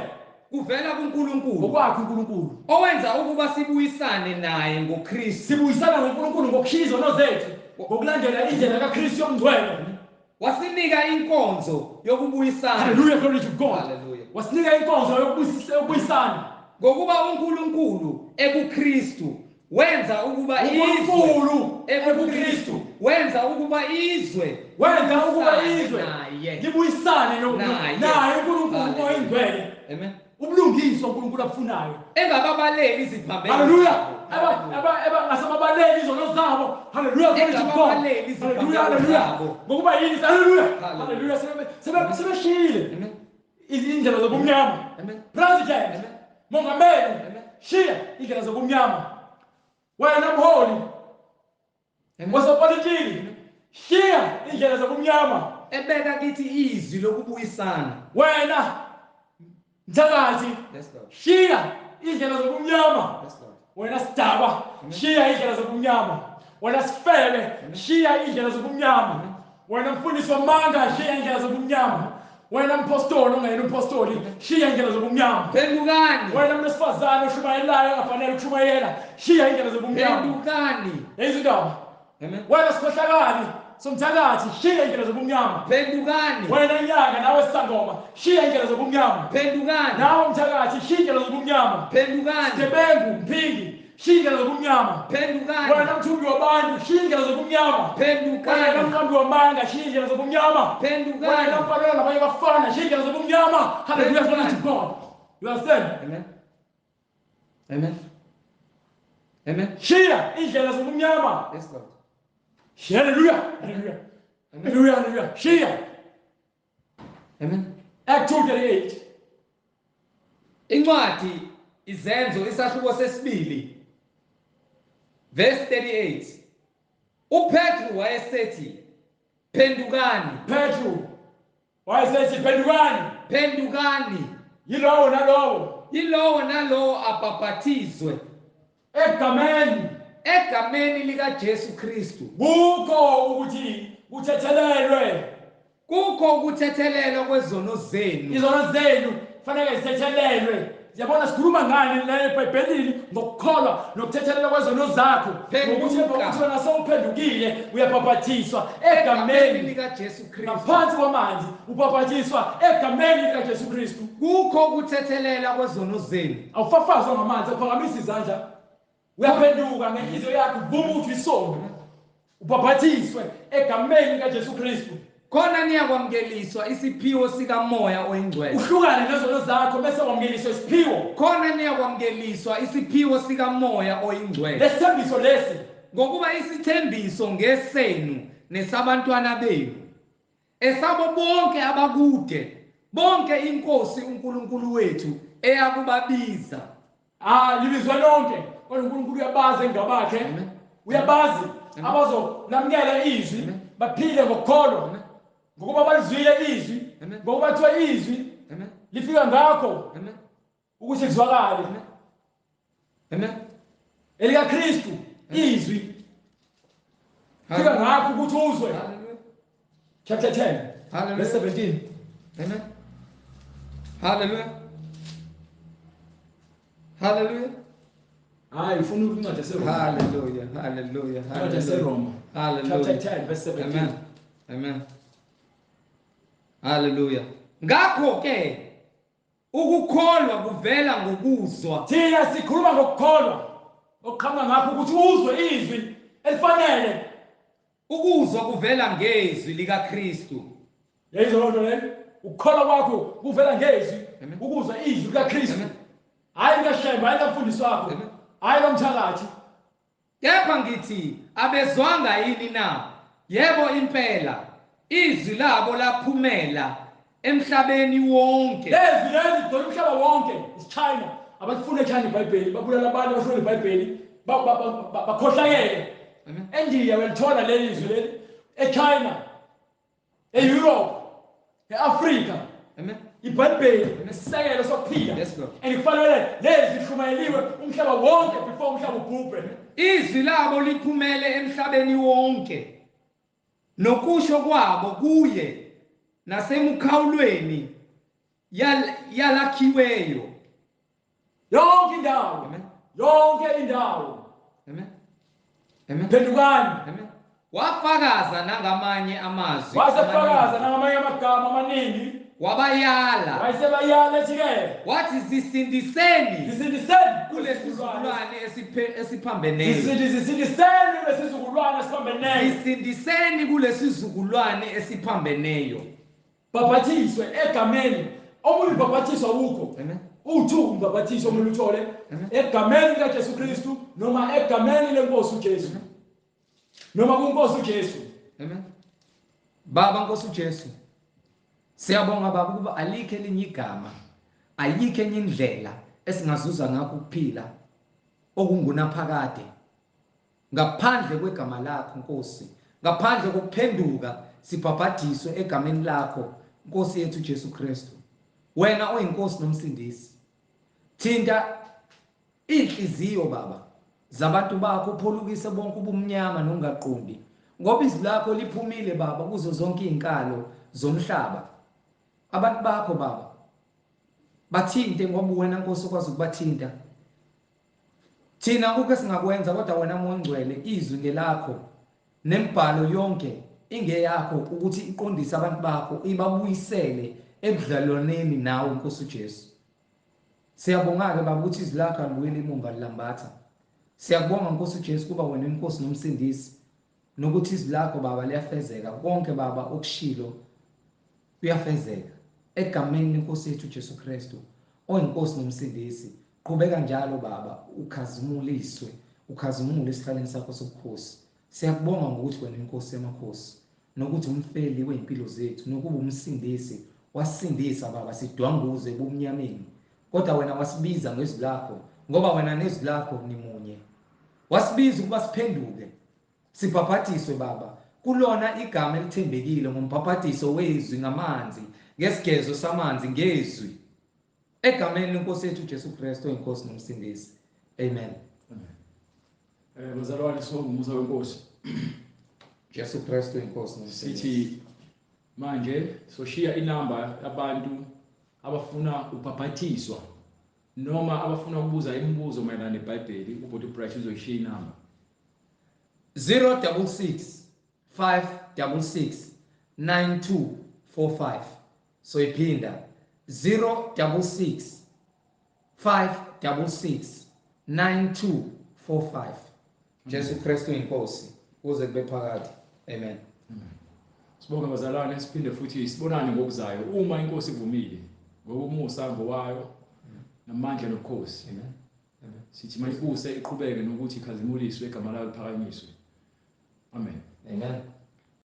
kuvela kuNkulunkulu. Okwakhe uNkulunkulu. Owenza ukuba sibuyisane naye ngoKristu. Sibuyisana ngoNkulunkulu ngokushiya izono zethu, ngokulandela indlela kaKristu yomngcwele. Wasinika inkonzo yokubuyisana. Hallelujah, glory to God. Hallelujah. Wasinika inkonzo yokubuyisana. Ngokuba uNkulunkulu ekuKristu wenza ukuba izwe ekuKristu wenza ukuba izwe libuyisane naye uNkulunkulu oyingcwele. Amen. Ubulungiswa uNkulunkulu abufunayo. Engababaleli iziphambeko. Hallelujah. Engasababaleli izono zabo. Hallelujah, glory to God. Hallelujah, hallelujah. Ngokuba yini? Hallelujah. Hallelujah. Sebeshiyile izindlela zobumnyama. President, Mongameli, shiya indlela zobumnyama. Wena mholi wasepolitiki, shiya indlela zobumnyama. Ebeka kithi izwi lokubuyisana. Wena mthakathi, shiya indlela zobumnyama. Wena sidakwa, shiya indlela zobumnyama. Wena sifebe, shiya indlela zobumnyama. Wena mfundisi wamanga, shiya indlela zobumnyama. Wena mpostoli ongayena umpostoli, shiya indlela zobumnyama. Phendukani. Wena mnesifazane oshumayelayo ongafanele ukushumayela, shiya indlela zobumnyama. Phendukani. Yezwa indaba. Amen. Wena sikhohlakali Somthakathi, shiya indlela zobumnyama. Phendukani. Wena nyanga nawe sangoma, shiya indlela zobumnyama. Phendukani. Nawe mthakathi, shiya indlela zobumnyama. Phendukani. Sigebengu, mphingi, shiya indlela zobumnyama. Phendukani. Wena mthumbi wabantu, shiya indlela zobumnyama. Phendukani. Wena mqambi wamanga, shiya indlela zobumnyama. Phendukani. Wena mfana nabanye abafana, shiya indlela zobumnyama. Hallelujah, glory to God. You understand? Amen. Amen. Amen. Shiya indlela zobumnyama. Yes, Lord. Hallelujah. Hallelujah. Hallelujah. Hallelujah. Shiya. Amen. Act 2:38. Incwadi Izenzo isahluko sesibili verse 38. uPetru wayesethi phendukani. Petru wayesethi phendukani. Phendukani. Yilowo nalowo. Yilowo nalowo abhaphathizwe egameni egameni lika Jesu Kristu. Kukho ukuthi kuthethelelwe. Kukho ukuthethelelwa kwezono zenu. Izono zenu kufanele zithethelelwe. Siyabona sikhuluma ngani la eBhayibhelini ngokukholwa nokuthethelelwa kwezono zakho. Ngokuthi wena sewuphendukile uyabhaphathiswa egameni lika Jesu Kristu. Ngaphansi kwamanzi ubhaphathiswa egameni lika Jesu Kristu. Kukho ukuthethelelwa kwezono zenu. Awufafazwa ngamanzi, uphakamisa izandla. Uyaphenduka ngenhliziyo yakho, uvuma ukuthi uyisoni. Ubhaphathiswe egameni lika Jesu Kristu. Khona niyakwamukeliswa isiphiwo sikaMoya oyiNgcwele. Uhlukane nezono zakho bese wamukeliswa isiphiwo. Khona niyakwamukeliswa isiphiwo sikaMoya oyiNgcwele. Lesithembiso lesi, ngokuba isithembiso ngesenu nesabantwana benu, esabo bonke abakude, bonke iNkosi uNkulunkulu wethu eyakubabiza. Libizwa lonke. Kodwa uNkulunkulu uyabazi engabakhe. Uyabazi abazolamukela izwi, baphile ngokukholwa. Ngokuba balizwile izwi, ngokuba kuthiwa izwi lifika ngakho ukuthi kuzwakale. Amen. ElikaKristu izwi fika ngakho ukuthi uzwe. Chapter 10 verse 17. Amen. Hallelujah. Hallelujah. Hayi ufuna incwadi yaseRoma. Hallelujah. Hallelujah. Incwadi yaseRoma. Hallelujah. Chapter 10 verse 17. Amen. Amen. Hallelujah. Ngakho ke ukukholwa kuvela ngokuzwa. Thina sikhuluma ngokukholwa okuqhamuka ngakho ukuthi uzwe izwi elifanele. Ukuzwa kuvela ngezwi likaKristu. Yayizwa loo nto leyo? Ukukholwa kwakho kuvela ngezwi, ukuzwa izwi likaKristu. Hayi likaShembe, hayi likaMfundisi wakho, hayi lomthakathi. Kepha ngithi abezwanga yini na? Yebo impela, izwi labo laphumela emhlabeni wonke. Lezwi leli ligcwele umhlaba wonke. IsiChina, abalifuni eChina iBhayibheli, babulala abantu abafuna iBhayibheli, bakhohlakele. eNdiya uyalithola leli zwi leli, eChina, eEurope, eAfrika. Amen. iBhayibheli nesisekelo sokuphila. Yes, Lord. And kufanele lezi lishumayeliwe umhlaba wonke before umhlaba ubhubhe. Izwi labo liphumele emhlabeni wonke. Nokusho kwabo kuye nasemukhawulweni yalakhiweyo. Yonke indawo. Amen. Yonke indawo. Amen. Amen. Phendukani. Amen. Wafakaza nangamanye amazwi. Wasefakaza nangamanye amagama amaningi. Wabayala. Wayesebayala ethi ke. Wathi zisindiseni. Zisindiseni kulesizukulwane esiphambeneyo. Zisindiseni kulesizukulwane esiphambeneyo. Zisindiseni kulesizukulwane esiphambeneyo. Bhabhathiswe egameni. Omunye ubhabhathiswa ukho. Amen. Uthu umbhabhathiso omunye uthole egameni likaJesu Kristu noma egameni lenkosi uJesu. Noma kuNkosi uJesu. Amen. Baba Nkosi uJesu. Siyabonga Baba ukuba alikho elinye igama, ayikho enye indlela esingazuza ngakho ukuphila okungunaphakade ngaphandle kwegama lakho Nkosi, ngaphandle kokuphenduka sibhabhadiswe egameni lakho Nkosi yethu Jesu Kristu. Wena oyinkosi nomsindisi. Thinta inhliziyo Baba zabantu bakho, upholukise bonke ubumnyama nokungaqondi, ngoba izwi lakho liphumile Baba kuzo zonke izinkalo zomhlaba. Abantu bakho Baba bathinte, ngoba wena Nkosi okwazi ukubathinta. Thina akukho esingakwenza, kodwa wena Moya oNgcwele izwi ngelakho nembhalo yonke ingeyakho ukuthi iqondise abantu bakho, ibabuyisele ebudlelwaneni nawe Nkosi uJesu. Siyabonga-ke Baba ukuthi izwi lakho alibuyeli emumva lilambatha. Siyakubonga Nkosi uJesu kuba wena inkosi nomsindisi, nokuthi izwi lakho Baba liyafezeka. Konke Baba okushilo kuyafezeka. Egameni lenkosi yethu uJesu Kristu, oyinkosi nomsindisi, qhubeka njalo Baba, ukhazimuliswe, ukhazimule esihlalweni sakho sobukhosi. Siyakubonga ngokuthi wena inkosi yamakhosi, nokuthi umfeli wezimpilo zethu, nokuba umsindisi, wasindisa Baba sidwanguze ebumnyameni. Kodwa wena wasibiza ngezwi lakho, ngoba wena nezwi lakho nimunye. Wasibiza ukuba siphenduke, sibhabhadiswe Baba kulona igama elithembekile, ngombhabhadiso wezwi ngamanzi, ngesigezo samanzi ngezwi, egameni lenkosi yethu uJesu Kristu oyinkosi nomsindisi. Amen. Amen. Bazalwane, sibonga umusa wenkosi. Jesu Kristu inkosi nomsindisi. Sithi manje soshiya inamba yabantu abafuna ubhabhathiswa noma abafuna ukubuza imibuzo mayelana neBhayibheli. Ubhuti Bright uzoyishiya inamba 066 566 9245. So iphinda 066 566 9245. Jesu Kristu inkosi kuze kube phakade. Amen. Sibonge bazalwane, siphinde futhi sibonane ngokuzayo uma inkosi ivumile, ngoba umusa ngowayo namandla nobukhosi. Amen. Amen. Sithi mayibuse iqhubeke nokuthi ikhazimuliswe, igama layo liphakanyiswe. Amen. Amen.